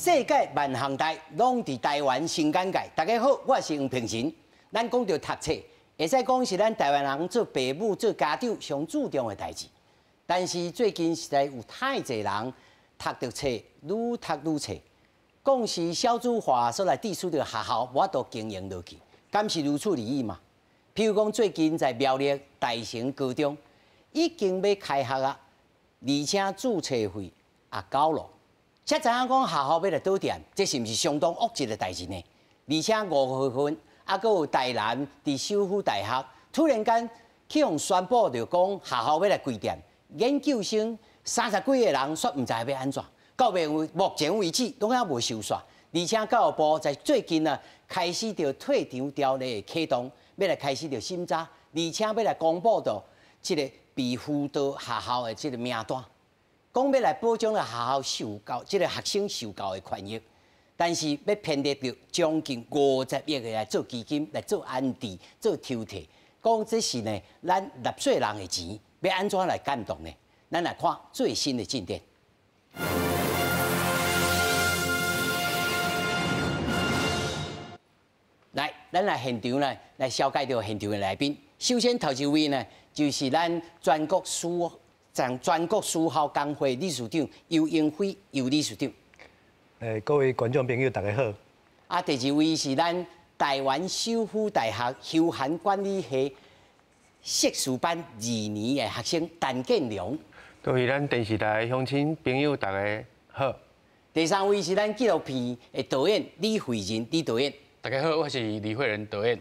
世界萬項代攏佇台灣新簡介。大家好，我是黃平神。咱講著讀冊，會使講是咱台灣人做爸母、做家長上注重的代誌。但是最近實在有太濟人讀著冊，愈讀愈冊，講是少子化所來致使著學校無法度經營落去，敢是如此而已嘛？譬如講，最近在苗栗大成高中已經欲開學啊，而且註冊費也交了。才知影講學校欲來倒店，這是毋是相當惡質的代誌呢？而且5月份，猶閣有台南佇首府大學突然間去予宣布，著講學校欲來關店，研究生30幾個人煞毋知欲按怎，到目前為止攏猶無收煞。而且教育部在最近啊開始著退場條例的啟動，欲來開始著審查，而且欲來公布著這个被輔導學校的這个名單。講欲來保障著學校受教，這个學生受教的權益，但是欲編列著將近50億的來做基金，來做安置、做抽提。講這是呢，咱納稅人的錢，欲按怎來監督呢？咱來看最新的進展。來，咱來現場呢，來紹介著現場的來賓。首先頭一位呢，就是咱全國私校工會理事長游英輝游理事長。各位觀眾朋友，大家好。啊，第二位是咱台灣首府大學休閒管理系碩士班二年的學生陳建良。各位咱電視台鄉親朋友，大家好。第三位是咱紀錄片的導演李惠仁李導演。大家好，我是李惠仁導演。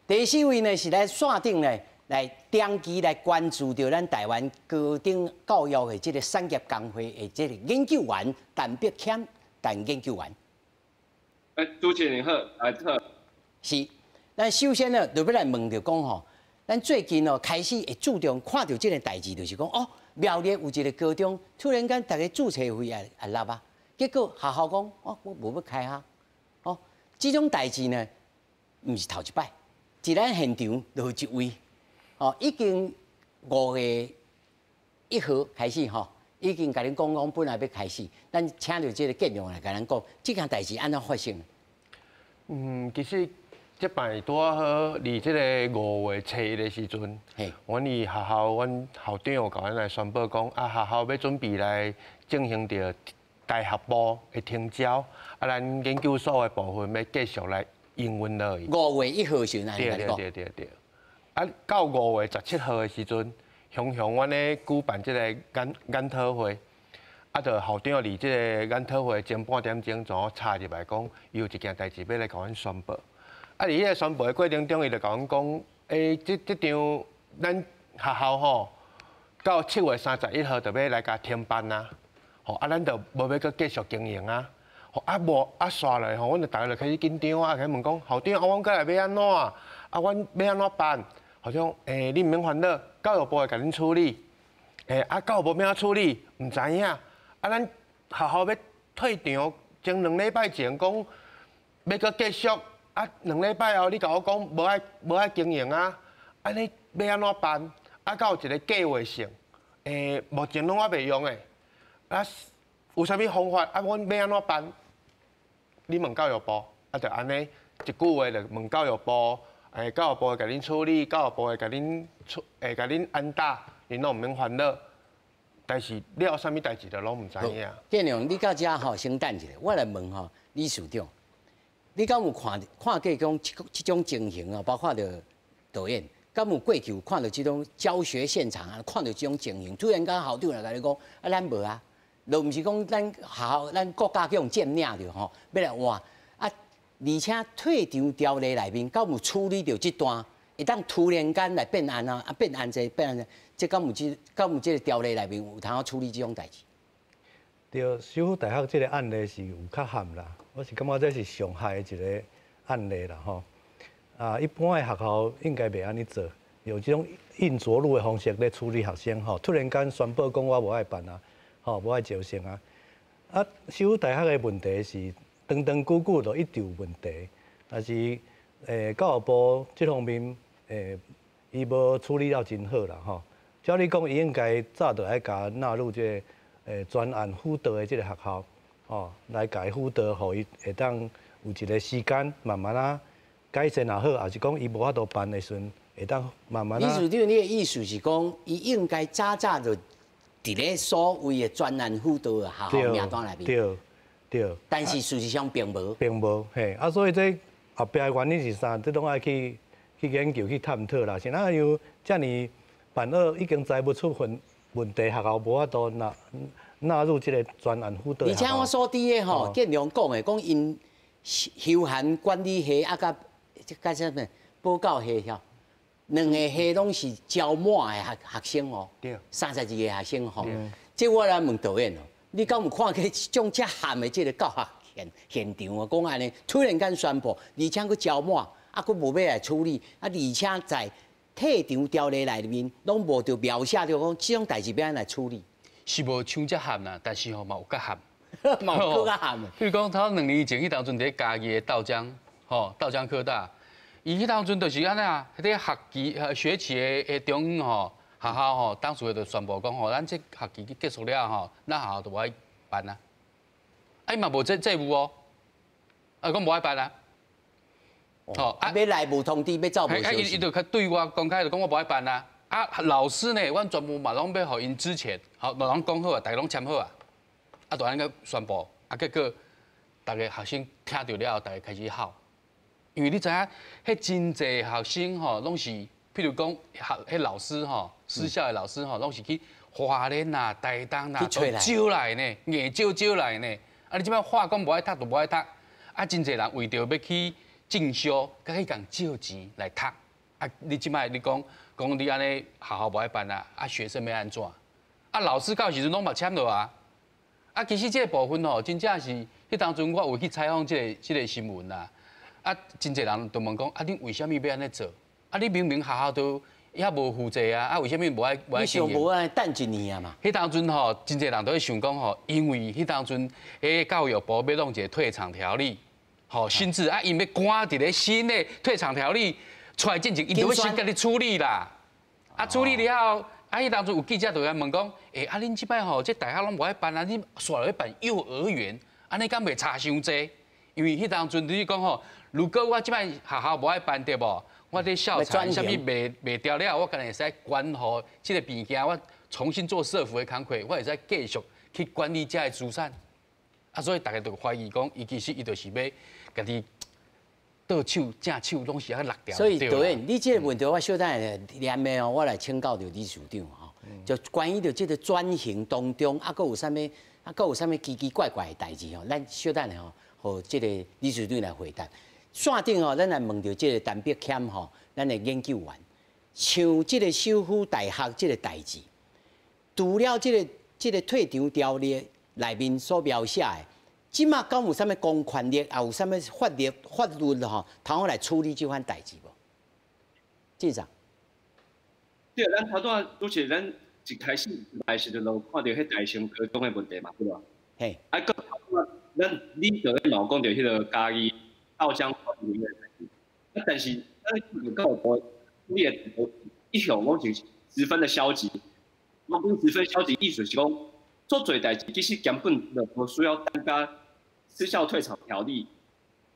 第四位呢是咱線頂呢，來長期來關注著咱台灣高等教育的這个產業工會的這个研究員陳碧謙陳研究員。主持人好，大家好。是，咱首先呢，就欲來問著講吼，咱最近哦開始會注重看著這个代誌，就是講哦，苗栗有一个高中，突然間逐家註冊費也納啊，結果學校講哦，我無欲開學，哦，這種代誌呢，毋是頭一擺，佇咱現場就有一位。哦，已經5月1號開始吼，已經共恁講講，本來欲開始，咱請著這个建良來共咱講，這件代誌按怎發生？其實這擺拄仔好，佇這个5月初1的時陣，阮佇學校，阮校長有共阮來宣布講，啊，學校欲準備來進行著大學部的停招，啊，咱研究所的部分欲繼續來營運落去。5月1號時陣，對對對對對。啊，到5月17號的時陣，雄雄阮咧舉辦這个研討會，啊，就校長佇這个研討會前半點鐘，就插入來講，伊有一件代誌欲來共阮宣布。啊，佇彼个宣布的過程中，伊就共阮講，欸，這場咱學校吼，到7月31號就欲來共停辦啊，吼，啊，咱就無欲閣繼續經營啊，吼，啊無啊，煞落吼，阮就逐家就開始緊張啊，開始問講校長，啊，阮過來欲按怎啊？啊，阮欲按怎辦？校長，欸，你毋免煩惱，教育部會共恁處理。欸，啊，教育部欲按怎處理？毋知影。啊，咱學校欲退場，前2禮拜前講欲閣繼續，啊，2禮拜後你共我講無愛經營啊，按呢欲按怎辦？啊，閣有一个計劃性，欸，目前攏猶袂用的。啊，有啥物方法？啊，阮欲按怎辦？你問教育部，啊，就按呢一句話就問教育部。欸，教育部會共恁處理，教育部會共恁處，會共恁安搭，恁攏毋免煩惱。但是了啥物代誌就攏毋知影。建良，你到遮吼，先等一下，我來問吼理事長，你敢有看看過講這種情形啊？包括著導演，敢有過去有看著這種教學現場啊？看著這種情形，突然間校長來共你講，啊，咱無啊，就毋是講咱學校，咱國家叫佔領著吼，欲來換。而且退場條例內面，敢有處理著這段，會當突然間來變按怎，啊變按這變按這，這敢有這敢有這个條例內面有通處理這種代誌？對，首府大學這个案例是有較罕啦，我是感覺這是上害的一个案例啦吼。啊，一般的學校應該袂按呢做，用這種硬著陸的方式咧處理學生吼。突然間宣布講我無愛辦啊，吼無愛招生啊。啊，首府大學的問題是，長長久久就一直有問題，但是教育部這方面伊無處理了真好啦吼。照理講，伊應該早就愛共納入這个專案輔導的這个學校，哦，來共伊輔導，予伊會當有一個時間慢慢仔改善也好，抑是講伊無法度辦的時陣，會當慢慢仔。理事長，你的意思是講，伊應該早早就佇咧所謂的專案輔導的學校名單內面。對對。但是事實上並無。並無嘿，啊，所以這後壁的原因是啥？這攏愛去研究、去探討啦。是哪有遮爾辦學已經知無出問問題，學校無法度納入這個專案輔導。而且我所知的吼，建良講的，講𪜶休閒管理系啊，佮這啥物保教系吼，兩個系攏是招滿的學生哦，32個學生吼。這我來問導演哦，你敢有看過這種遮譀的這個教學現場啊？講按呢，突然間宣布，而且閣招滿，啊，閣無欲來處理，啊，而且在退場條例內面攏無著描寫著講這種代誌欲按怎來處理。是無像遮譀啦，但是吼嘛有較譀，嘛有閣較譀的。比如講，頭2年前彼當陣佇咧嘉義的斗江，吼，斗江科大，伊彼當陣就是按呢啊，彼個學期學期的中央吼，學校吼，當時就宣布講吼，咱這學期結束了吼，咱學校就無愛辦啊。啊，伊嘛無這務哦，啊，講無愛辦啊。吼，啊，欲來無通知，欲走無消息。伊就較對外公開就講我無愛辦啊。啊，老師呢，阮全部嘛攏欲予𪜶資遣，好，攏講好啊，逐家攏簽好啊。啊，就按呢宣布，啊，結果逐个學生聽著了後，逐家開始吼，因為你知影，彼真濟學生吼，攏是，譬如講學彼老師吼，私校的老師吼，攏是去花蓮啊、台東啦，都招來呢，硬招招來呢。啊，你這擺話講無愛讀就無愛讀，啊，真濟人為著欲去進修，閣去共借錢來讀。啊，你這擺你講講你按呢學校無愛辦啊，啊，學生欲按怎？啊，老師到時陣攏嘛簽落啊。啊，其實這個部分吼，真正是彼當陣我有去採訪這個新聞啦。啊，真濟人就問講，啊，恁為啥物欲按呢做？啊，你明明學校都也無負責啊，啊，為啥物無愛無愛？你想無按呢等一年啊嘛？彼當陣吼，真濟人都咧想講吼，因為彼當陣彼教育部欲弄一個退場條例，吼，甚至啊，𪜶欲趕佇咧新的退場條例出來進前，𪜶就欲先共你處理啦。啊，處理了後，啊，彼當陣有記者就來問講，欸，啊，恁這擺吼，這大學攏無愛辦啊，恁煞來欲辦幼兒園，按呢敢袂差傷濟？因為彼當陣你講吼，如果我這擺學校無愛辦對無？我這校產啥物賣掉了，我敢若會使捐予這個病件，我重新做社福的工課，我會使繼續去管理這个資產。啊，所以大家就懷疑講，伊其實伊就是欲家己倒手正手攏是愛落掉。所以導演，你這個問題我小等下連的哦，我來請教著理事長吼，就關於著這個轉型當中，啊，閣有啥物啊，閣有啥物奇奇怪怪的代誌吼，咱小等下吼，予這個理事長來回答。線頂吼，咱來問著這個陳碧謙吼，咱的研究員，像這個首府大學這個代誌，除了這個退場條例內面所描寫的，這馬敢有啥物公權力，也有啥物法律吼，通好來處理這款代誌無？進上。對，咱頭拄仔主持人一開始來時陣就看著彼大成高中的問題嘛，對無？嘿。啊，閣咱你著咧嘛有講著彼個嘉義斗江的代誌，啊，但是咱教育部你的一向攏是十分的消極，我講十分消極，意思是講做濟代誌其實根本就無需要等甲私校退場條例，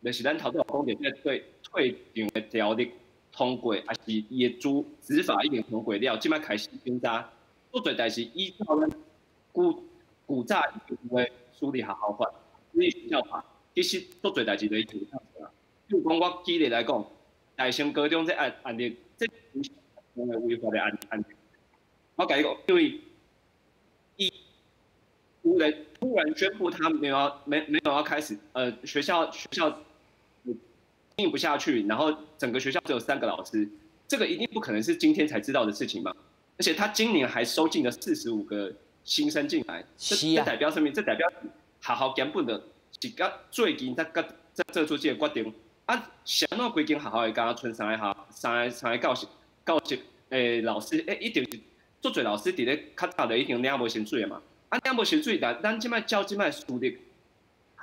就是咱頭拄仔講著這個退場的條例通過，抑是伊的執法已經通過了，這擺開始審查，做濟代誌依照咱古早已經有的私立學校法、私立學校法，其實做濟代誌就已經會當做啦。比如講，我舉例來講，大成高中這案例，這是違法的案例。我共你講，因為伊突然宣布他沒有要沒有要開始，學校經營不下去，然後整個學校只有3個老師，這個一定不可能是今天才知道的事情嘛。而且他今年還收進了45個新生進來，這代表什麼？這代表學校根本就是佮最近才做出這個決定。啊，啥物規間學校會敢若賰三个校三個三个教師老師，欸，一定是足濟老師佇咧較早就已經領無薪水的嘛。啊，領無薪水，但咱這擺照這擺私立學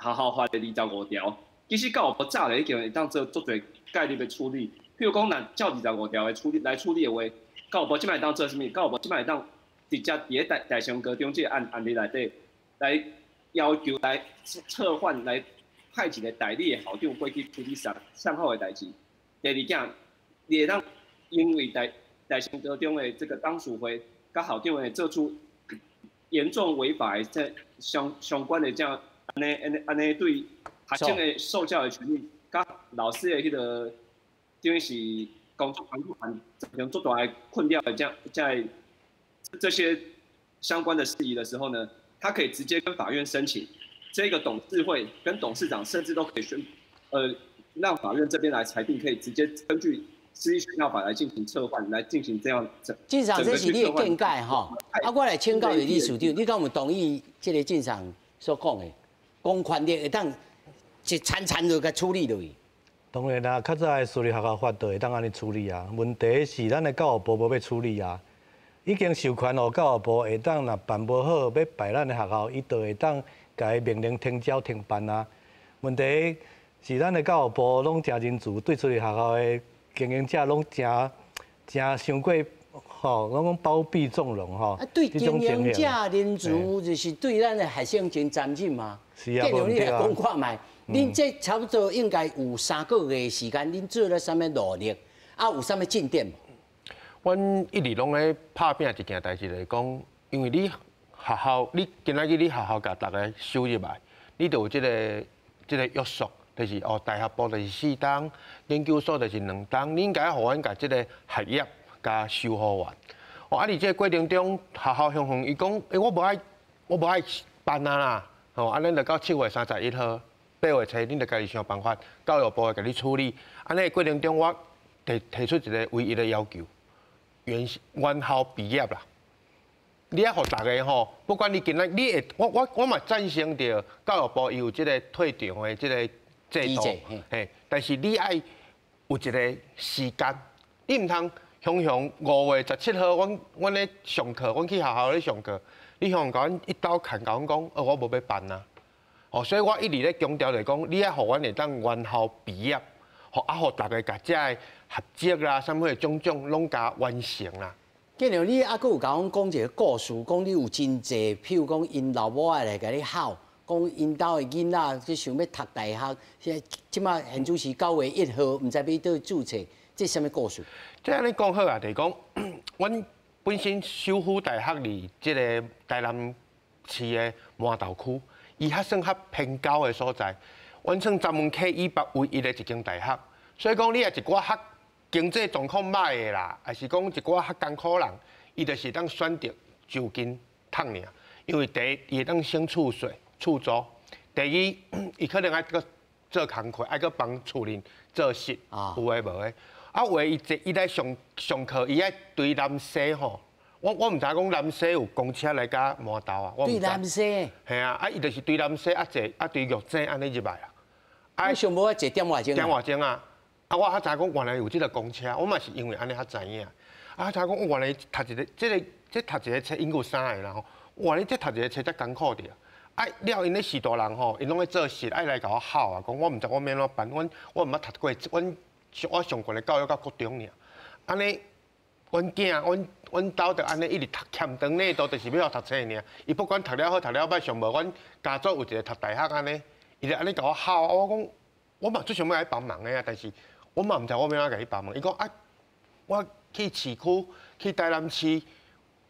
校法的25條，其實教育部早就已經會當做足濟概念的處理。譬如講，若照二十五條的處理來處理的話，教育部這擺會當做啥物？教育部這擺會當直接佇咧大成高中這個案例內底來要求來撤換來派一個代理的校長過去處理善善後的代誌。第二件，你會當因為台台新高中的這個董事會佮校長的做出嚴重違法的這相相關的這樣按呢按呢按呢對學生的受教的權利，佮老師的彼個等於是工作環境造成足大的困擾的這樣在這些相關的事宜的時候呢，他可以直接跟法院申請，這個董事會跟董事長甚至都可以宣，讓法院這邊來裁定，可以直接根據私立學校法來進行撤換，來進行這樣整。進上這是你的見解吼，啊，我來請教你理事長，你敢有同意這個進上所講的，公權力會當一層層就共處理落去？當然啦，較早的私立學校法就會當按呢處理啊。問題是咱的教育部無欲處理啊。已經授權予教育部會當若辦無好，欲敗咱的學校，伊就會當共伊命令停招停辦啊。問題是咱的教育部攏誠仁慈，對私立學校的經營者攏誠誠傷過吼，攏講包庇縱容吼。啊，對經營者仁慈，就是對咱的學生真殘忍嘛。是啊，無你來講看覓，恁這差不多應該有3個月時間，恁做了啥物努力？啊，有啥物進展？阮一直攏咧拍拚一件代誌，就是講，因為你學校，你今仔日你學校共逐个收入來，你就有這個約束，就是哦，大學部就是4冬，研究所就是2冬，你應該予阮共這個學業共修復完。哦，啊，佇這個過程中，學校雄雄伊講，欸，我無愛，我無愛辦啊啦，吼，啊，咱就到7月31號、8月初，恁就家己想辦法，教育部會共你處理。按呢過程中，我提提出一個唯一的要求。原原校畢業啦，你愛予逐个吼，不管你今仔你會，我我我嘛贊成著教育部伊有這個退場的這個制度，嘿，但是你愛有一個時間，你毋通雄雄5月17號，阮阮咧上課，阮去學校咧上課，你雄雄共阮一刀砍，共阮講，哦，我無欲辦啊，哦，所以我一直咧強調就是講，你愛予阮會當原校畢業，予啊，予逐个共這个學籍啦，啥物種種攏共完成啦。建良，你猶閣有共阮講一個故事，講你有真濟，譬如講𪜶老母仔來共你吼，講𪜶兜的囡仔去想欲讀大學，現這馬現主時9月1號，毋知欲佗註冊，這啥物故事？這按呢講好啊，就是講，阮本身首府大學佇這個台南市的麻豆區，伊較算較偏郊的所在，阮算專門溪以北唯一的一間大學，所以講你若一寡較經濟狀況䆀的啦，抑是講一寡較艱苦人，伊就是當選擇就近讀爾，因為第一，伊會當省厝稅、厝租；第二，伊可能愛閣做工課，愛閣幫厝裡做事，有的無的。啊，有的伊坐伊來上上課，伊愛對南勢吼。我我毋知講南勢有公車來到麻豆啊。對南勢。嘿啊，啊伊就是對南勢啊坐啊對玉井按呢入來啊。啊，上無愛坐點外鐘。點外鐘啊！啊，我才知影講原來有這個公車，我嘛是因為按呢才知影。啊，才知講原來讀一個這個這讀一個冊，𪜶有三個啦吼。原來這讀一個冊遮艱苦著。啊，了𪜶咧序大人吼，𪜶攏咧做事，愛來共我吼啊，講我毋知我欲按怎辦，阮我毋捌讀過，阮我上懸的教育到國中爾。按呢，阮囝，阮阮兜就按呢一直讀欠長呢，都就是欲予讀冊爾。伊不管讀了好，讀了歹，上無阮家族有一個讀大學按呢，伊就按呢共我吼，我講我嘛足想欲來幫忙的啊，但是我嘛毋知我欲按怎共伊幫忙。伊講啊，我去市區，去台南市，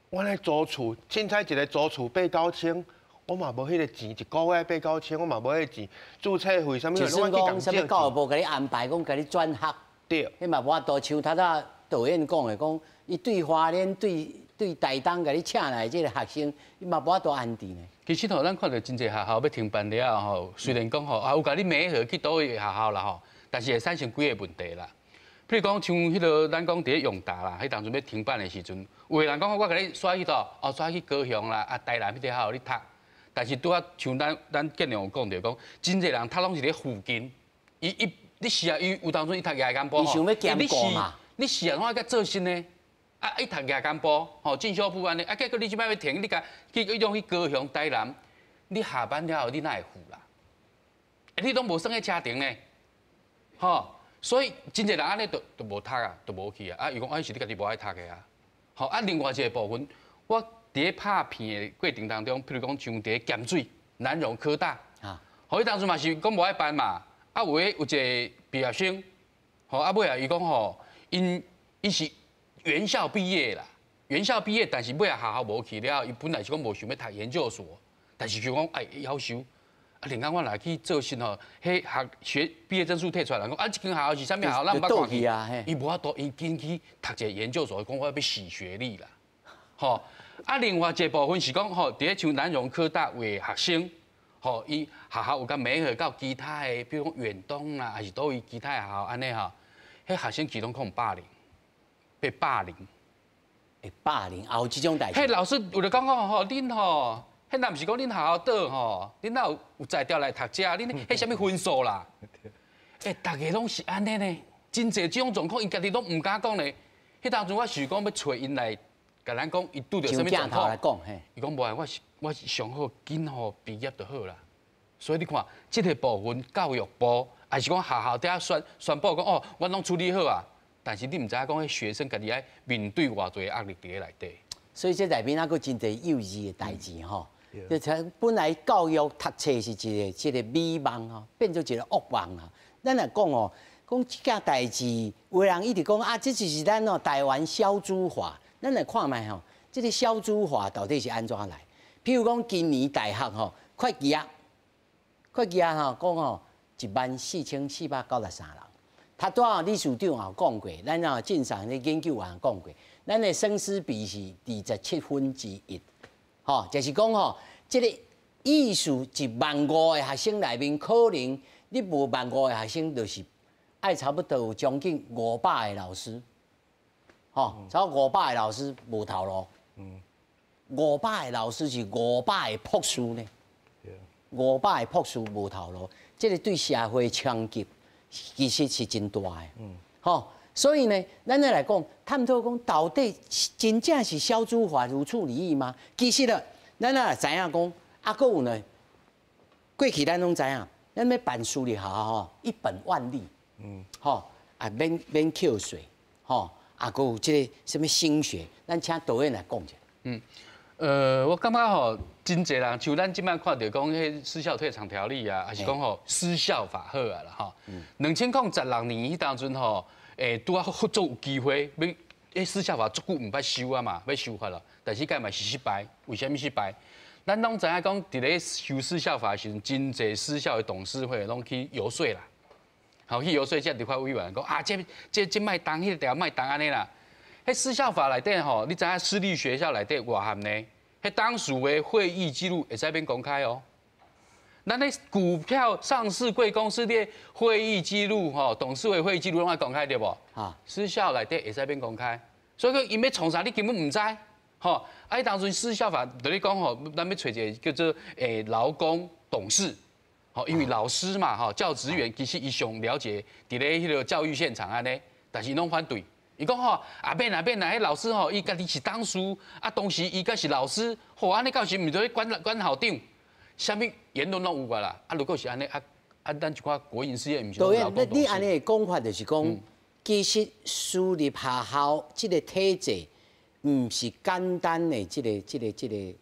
我咧租厝，凊彩一個租厝八九千，我嘛無彼個錢，一個月八九千，我嘛無彼個錢，註冊費啥物，就算講啥物教育部共你安排，講共你轉學，對，彼嘛無法度，像頭拄導演講的，講伊對花蓮、對對台東共你請來這個學生，伊嘛無法度安置呢。其實吼，咱看著真濟學校欲停辦了吼，雖然講吼啊有共你媒合去佗位學校啦吼，但是會產生幾個問題啦。譬如講像彼個咱講佇咧永達啦，彼當陣欲停辦的時陣，有的人講我共你徙去佗，哦徙去高雄啦，啊台南彼個學校你讀。但是拄仔像咱咱建良有講著講，真濟人讀攏是佇附近，伊伊你是啊，伊有當陣伊讀夜間部吼，伊想欲兼顧嘛。你是啊，攏愛佮做新的，啊伊讀夜間部吼進修部按呢，啊結果你這擺欲停，你共去彼種去高雄、台南，你下班了後你哪會赴啦？欸，你攏無算佇車程呢，吼，所以真濟人按呢就就無讀啊，就無去啊。啊，伊講啊，彼是你家己無愛讀的啊。吼，啊，另外一個部分，我佇咧拍片的過程當中，譬如講像佇咧鹹水，南榮科大。啊，予伊當初嘛是講無愛辦嘛，啊有的有一个畢業生，吼啊尾仔伊講吼，𪜶伊是原校畢業啦，原校畢業，但是尾仔學校無去了，伊本來是講無想欲讀研究所，但是就講愛夭壽。啊，另外我來去做信吼，彼學學畢業證書提出來，講啊，這間學校是啥物學校，咱毋捌看去。伊無法度，伊緊去讀一个研究所，講我欲洗學歷啦，吼。啊，另外一个部分是講吼，佇咧像南榮科大有的學生，吼，伊學校有共媒合到其他的，比如講遠東啦，還是佗位其他的學校按呢吼，彼學生其攏可能霸凌，被霸凌，會霸凌，也有這種代誌。彼老師有咧講講吼，恁吼。彼若毋是講恁學校倒吼，恁哪有有才調來讀遮？恁彼啥物分數啦？欸，逐个攏是按呢呢，真濟這種狀況，𪜶家己攏毋敢講呢。彼當陣我想講欲揣𪜶來，共咱講伊拄著啥物狀況。伊講無啊，我是上好緊予畢業就好啦。所以你看，這个部分教育部，還是講學校佇遐宣布講哦，阮攏處理好啊。但是你毋知影講，彼學生家己愛面對偌濟壓力佇咧內底。所以這內面猶閣真濟幼稚的代誌吼。就像本來教育讀冊是一个這个美夢吼，變做一个噩夢啊。咱來講哦，講這件代誌，有人一直講啊，這就是咱哦台灣小資化。咱來看覓吼，這个小資化到底是按怎來？譬如講今年大學吼，會計啊，會計啊吼，講吼14,493人。頭拄仔理事長也講過，咱啊進上的研究員講過，咱的生師比是1/27，吼，就是講吼，這个意思1.5萬个學生內面，可能你無萬五个學生，就是愛差不多有將近500個老師，吼，差不多五百个老師無頭路，五百個老師是五百個博士呢，五百個博士無頭路，這个對社會衝擊其實是真大的，吼，所以呢，咱來講，探討講到底真正是小資化如此理意嗎？其實呢，咱也知影講，啊，閣有呢，過去咱攏知影，咱欲辦私立學校吼，一本萬利，吼，啊免免扣稅，吼，啊，閣有這个啥物升學，咱請導演來講一下。我感覺吼，真濟人像咱這擺看著講，彼私校退場條例啊，還是講吼私校法好啊啦吼。2016年彼當陣吼，拄仔好足有機會，欲彼私校法足久毋捌修啊嘛，欲修法啦，但是蓋嘛是失敗。為啥物失敗？咱攏知影講，佇咧修私校法的時陣，真濟私校的董事會攏去遊說啦，好去遊說這立法委員講啊，這莫動，彼个條莫動按呢啦。彼私校法內底吼，你知影私立學校內底偌譀呢？彼當時的會議記錄會使免公開哦。咱咧股票上市櫃公司的會議記錄吼，董事會會議記錄攏愛公開對無？啊，私校內底會使免公開，所以講𪜶欲創啥，你根本毋知。吼，啊，彼當陣私校法就咧講吼，咱欲揣一个叫做勞工董事，吼，因為老師嘛，吼，教職員其實伊上了解佇咧彼個教育現場按呢，但是攏反對。伊講吼，啊免啦免啦，彼老師吼，伊家己是董事，啊當時伊閣是老師，吼按呢到時毋著去管管校長，啥物言論攏有啊啦。啊，如果是按呢，啊啊，咱一寡國營事業毋是攏勞工董事。你按呢講法就是講，其實私立學校這个體制，毋是簡單的這个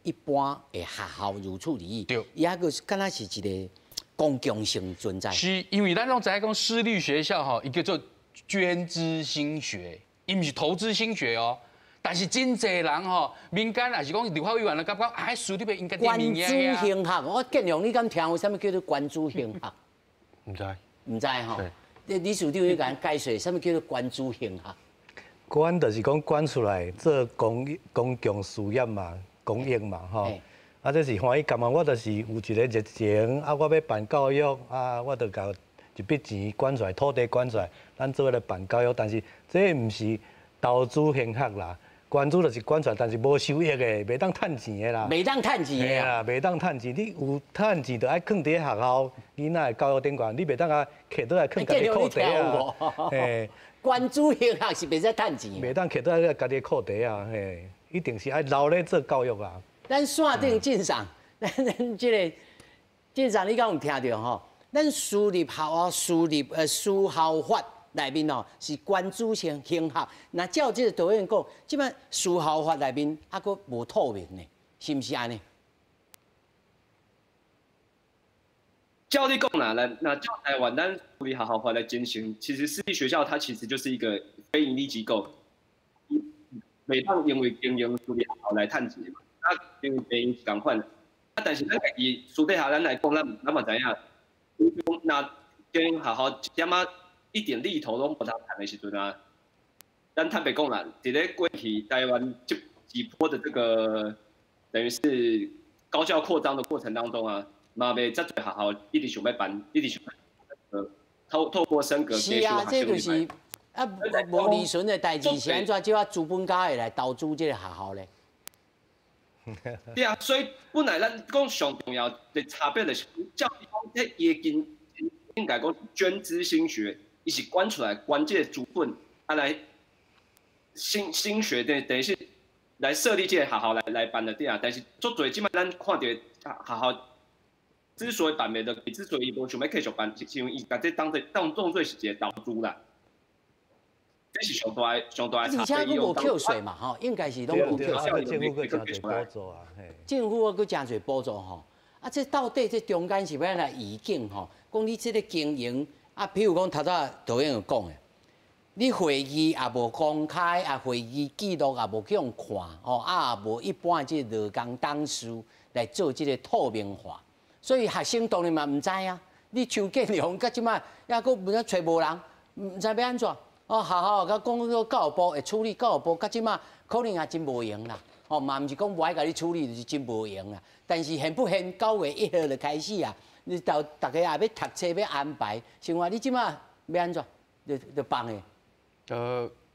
一般的學校如此而已。伊猶閣敢若是一个公共性存在。是因為咱攏知影講私立學校吼，伊叫做捐資興學。伊毋是投資興學哦，但是真濟人吼，民間也是講立法委員咧，感覺啊，私立的應該捐資興學，我建良，你敢聽有啥物叫做捐資興學？毋知。毋知吼。理事長，你共解說，啥物叫做捐資興學？捐就是講捐出來做公共事業嘛，公益嘛，吼。啊，這是歡喜感覺，我就是有一个熱情，啊，我欲辦教育，啊，我就共一筆錢捐出來，土地捐出來，咱做伙來辦教育。但是這毋是投資興學啦，捐資就是捐出來，但是無收益的，袂當趁錢的啦。袂當趁錢的啦，袂當趁錢。你有趁錢，就愛囥佇咧學校囡仔的教育頂懸，你袂當共揢倒來囥家己褲袋啊。嘿，捐資興學是袂使趁錢。袂當揢倒來家己褲袋啊，嘿，一定是愛留咧做教育啊。咱線頂進上，咱這个進上，你敢有聽著吼？咱私立學校、私校法內面哦，是捐資性興學。若照這个導演講，這擺私校法內面猶閣無透明呢，是毋是按呢？照你讲啦，咱那照台湾咱私立学校法来进行，其实私立学校它其实就是一个非营利机构，袂当因为经营私立学校来趁钱嘛，啊，因为经营是仝款。啊，但是咱家己私底下咱来讲，咱嘛知影，若经营学校一点仔一点利头拢无通趁的时阵啊，咱坦白讲啦，伫咧过去台湾这几波的这个等于是高教扩张的过程当中啊，嘛袂遮济学校一直想欲办，一直想透过升格。是啊，这就是啊，无利润的代志是按怎？这资本家会来投资这个学校咧？对啊，所以本来咱讲上重要的差别就是，教育讲这伊的金应该讲捐资兴学，伊是捐出来捐这个资本啊来兴学的，等于是来设立这个学校来办的对啊。但是足济这摆咱看著学校之所以办袂落，之所以伊无想欲继续办，是因为伊共这当做当当做是一个投资啦。这是上大的上大的差别。而且阁无扣税嘛，吼，应该是拢无扣税。政府阁真济补助啊，政府阁真济补助吼。啊，这到底这中间是欲按怎预警吼？讲你这个经营啊，譬如讲头拄导演有讲的，你会议也无公开，啊，会议记录也无去予看，吼，啊，也无一般的这个劳工董事来做这个透明化，所以学生当然嘛毋知啊。你像建良到这摆，抑阁毋知揣无人，毋知欲按怎。哦，学校共讲说教育部会处理，教育部到这摆可能也真无闲啦。哦，嘛毋是讲无爱共你处理，就是真无闲啦。但是现不现9月1号就开始啊，你到逐家也欲读册，欲安排，像话你这摆欲按怎？就放的。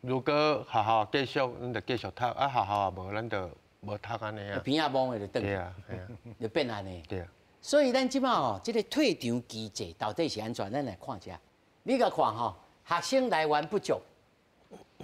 如果学校继续，咱就继续读；啊，学校也无，咱就无读按呢啊。边仔摸的就转。对啊，嘿啊。就变按呢。对啊。所以咱这摆吼，这个退场机制到底是按怎？咱来看一下。你共看吼，学生来源不足，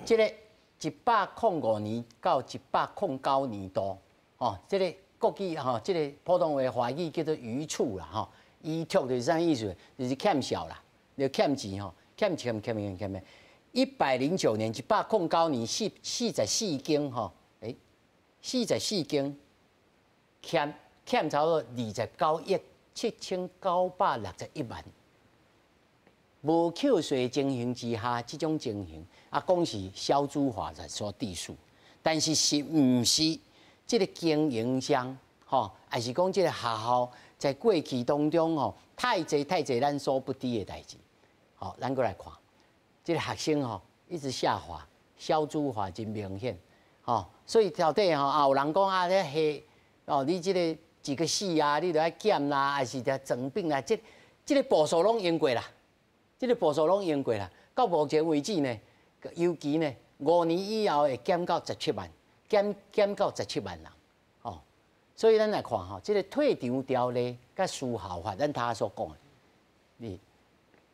这个105年到109年度，吼，这个国语吼，这个普通话华语叫做余处啦，吼，余处就是啥意思？就是欠少啦，就欠钱吼，欠欠欠欠欠。109年，109年44间吼，欸，44间欠差不多29亿7961万。无扣税情形之下，这种情形啊，讲是小资化在所致数，但是是毋是这个经营商吼，还是讲这个学校在过去当中吼，太济太济咱所不知的代志。好，咱阁来看，这个学生吼一直下滑，小资化真明显，吼，所以到底吼啊，有人讲啊，这系哦，你这个一个死啊，你著爱减啦，还是得整并啦，这个步数拢用过啦。这个步数拢用过啦，到目前为止呢，尤其呢，5年以后会减到十七万，减到十七万人，哦，所以咱来看吼，这个退场条例佮私校法，咱头所讲的，你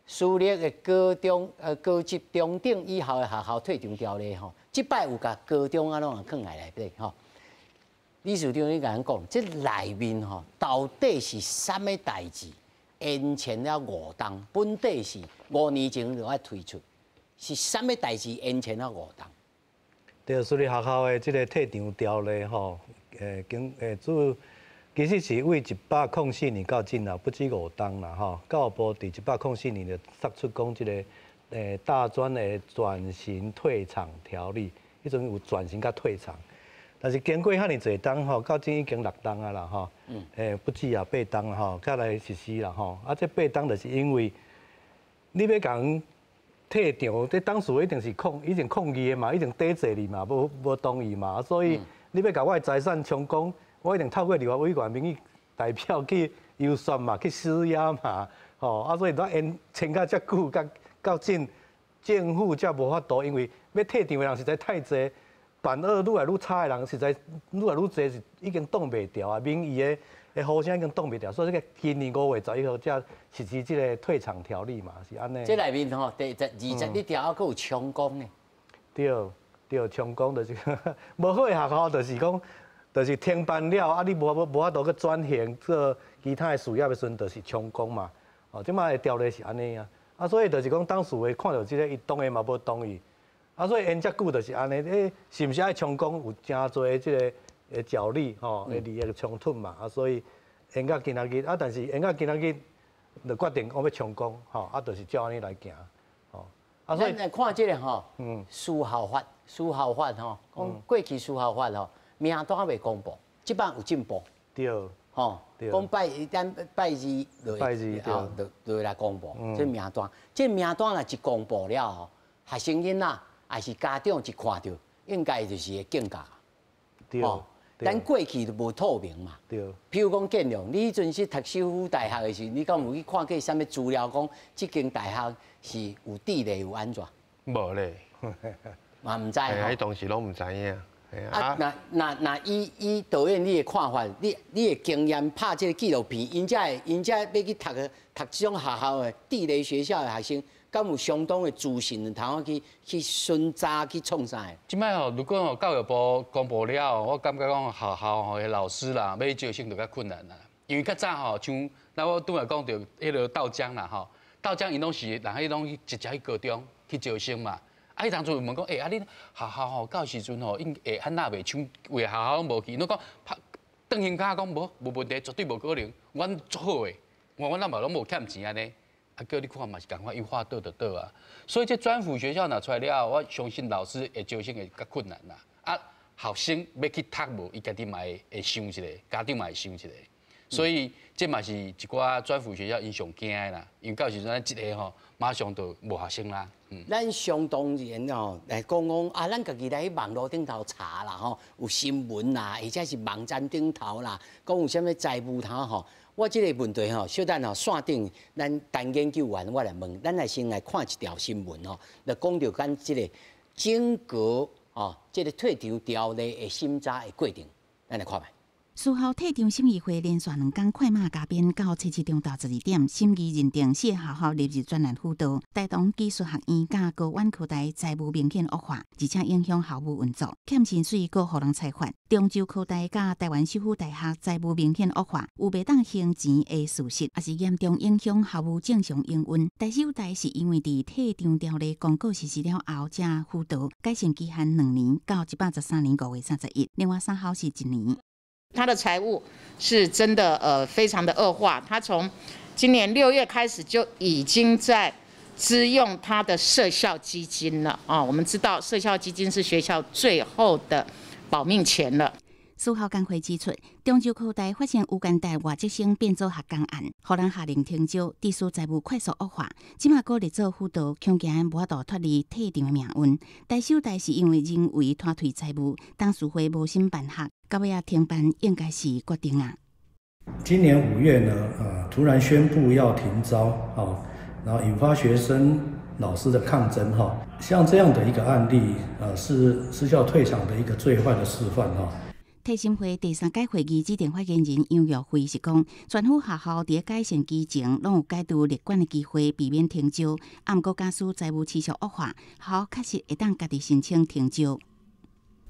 私立的高中、高级中等以后的学校退场条例吼，这摆有共高中啊拢放在内底吼。理事长，你共咱讲，这内面吼到底是啥物代志？延前了五冬，本底是5年前就爱推出，是啥物代志延前了五冬？对，私立学校的这个退场条例吼，经主其实是为104年到今啊，不止五冬啦吼。教育部伫104年就释出讲这个大专的转型退场条例，彼阵有转型佮退场。但是经过遐尔济冬吼，到今已经六冬啊啦吼，不止啊八冬吼，才来实施啦吼。啊，这八冬就是因为你欲共人退场，这董事一定是抗，已经抗议的嘛，已经抵制你嘛，无同意嘛，所以你欲共我的财产充公，我一定透过立法委员名义代表去游说嘛，去施压嘛，吼啊，所以咱延签到遮久，到今政府才无法度，因为欲退场的人实在太济。办学愈来愈差的人，实在愈来愈济，是已经挡袂牢啊！民意的呼声已经挡袂牢，所以这个今年5月11号才实施这个退场条例嘛，是按呢。这内面吼，第21条还阁有充公呢。对对，充公就是无好的学校，就是讲，就是停办了啊，你无法度阁转型做其他的事业的时阵，就是充公嘛。哦，这摆的条例是按呢啊，啊，所以就是讲董事会看著这个，伊当然嘛无同意。啊，所以延遮久就是按呢，欸，是毋是爱充公有诚济这个角力吼，利益冲突嘛，啊，所以延到今仔日，啊，但是延到今仔日，就決定講欲充公，吼，啊，就是照按呢來行，吼。啊，所以咱來看這个吼，私校法，私校法吼，講過去私校法吼，名單未公布，這擺有進步。吼，講拜咱拜二就拜二吼，就來公布這名單。這名單若一公布了吼，學生囡仔抑是家長一看著，應該就是會警覺。咱過去就無透明嘛。譬如講建良，你彼陣時讀修復大學的時，你敢有去看過啥物資料？講這間大學是有地雷有按怎？無咧，嘛毋知吼。彼當時攏毋知影。啊，若以導演你的看法，你的經驗拍這个紀錄片，𪜶才會欲去讀這種學校的地雷學校的學生，敢有相當的資訊通去巡查去創啥的？這擺吼，如果吼教育部公布了後，我感覺講學校吼的老師啦，欲招生就較困難啦。因為較早吼，像咱我拄仔講著彼个豆漿啦吼，豆漿𪜶攏是人彼攏去直接去高中去招生嘛。啊，彼當陣問講，欸，啊，恁學校吼到時陣吼，𪜶會按怎袂搶，為學校攏無去，𪜶攏講拍轉胸跤講無，無問題，絕對無可能，阮足好的，我阮嘛攏無欠錢按呢。啊，叫你看嘛是仝款，伊話倒就倒啊。所以這專輔學校若出來了後，我相信老師會招生會較困難啦。啊，學生欲去讀無，伊家己嘛會想一下，家長嘛會想一下。所以這嘛是一寡專輔學校𪜶上驚的啦，因為到時陣咱這个吼，馬上就無學生啦。咱相當然吼來講講啊，咱家己來去網路頂頭查啦吼，有新聞啦，或者是網站頂頭啦，講有啥物財務通吼。我這个問題吼，小等吼線頂咱陳研究員我來問，咱來先來看一條新聞吼，就講著咱這个整個哦，這个退場條例的審查的過程，咱來看覓。私校退場審議會連續兩工快馬加鞭，到初一中晝12點，審議認定四个學校列入專案輔導。大同技術學院佮高苑科大財務明顯惡化，而且影響校務運作，欠薪水閣予人裁罰。中州科大佮台灣修輔大學財務明顯惡化，有袂當還錢的事實，也是嚴重影響校務正常營運。台修大是因為佇退場條例公告實施了後，才輔導改善期限2年，到113年5月31。另外三校是一年。他的財務是真的非常的惡化。他從今年6月開始就已經在支用他的社校基金了啊。我們知道社校基金是學校最後的保命錢了。私校工會指出，中州科大發生烏干達外籍生變做學工案，予人下令停招，致使財務快速惡化。這馬閣列做輔導，恐驚無法度脫離退場的命運。台修大是因為人為拖退財務，董事會無心辦學，到尾仔停辦應該是決定啊。今年5月呢，突然宣布要停招，哦，然後引發學生、老師的抗爭，哈，像這樣的一個案例，是私校退場的一個最壞的示範，哈。退審會第三屆會議指定發言人楊玉慧是講，專輔學校佇改善期前，攏有解除列管的機會，避免停招。啊，毋過假使財務持續惡化，學校確實會當家己申請停招。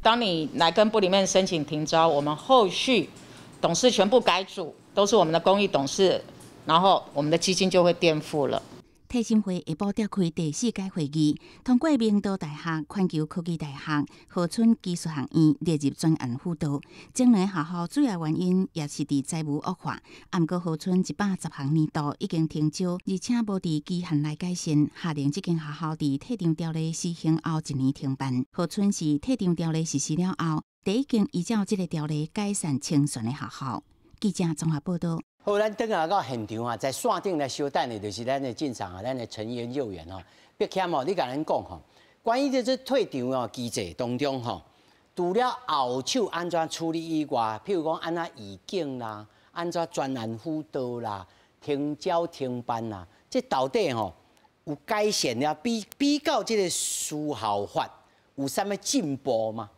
當你來跟部裡面申請停招，我們後續董事全部改組，都是我們的公益董事，然後我們的基金就會顛覆了。退審會下晡召開第四屆會議，通過明道大學、環球科技大學、和春技術學院列入專案輔導。這兩个學校主要原因也是佇財務惡化。啊，毋過和春110學年度已經停招，而且無佇期限內改善，下令這間學校佇退場條例施行後一年停辦。和春是退場條例實施了後，第一間依照這个條例改善清算的學校。記者綜合報道。好，咱轉來到現場啊，在線頂來相等的，就是咱的進場啊，咱的陳研究員吼，碧謙吼，你共咱講吼，關於這這退場哦機制當中吼，除了後手按怎處理以外，譬如講按怎預警啦，按怎專案輔導啦，停招停辦啦，這到底吼有改善了？比較這个私校法有啥物進步嗎？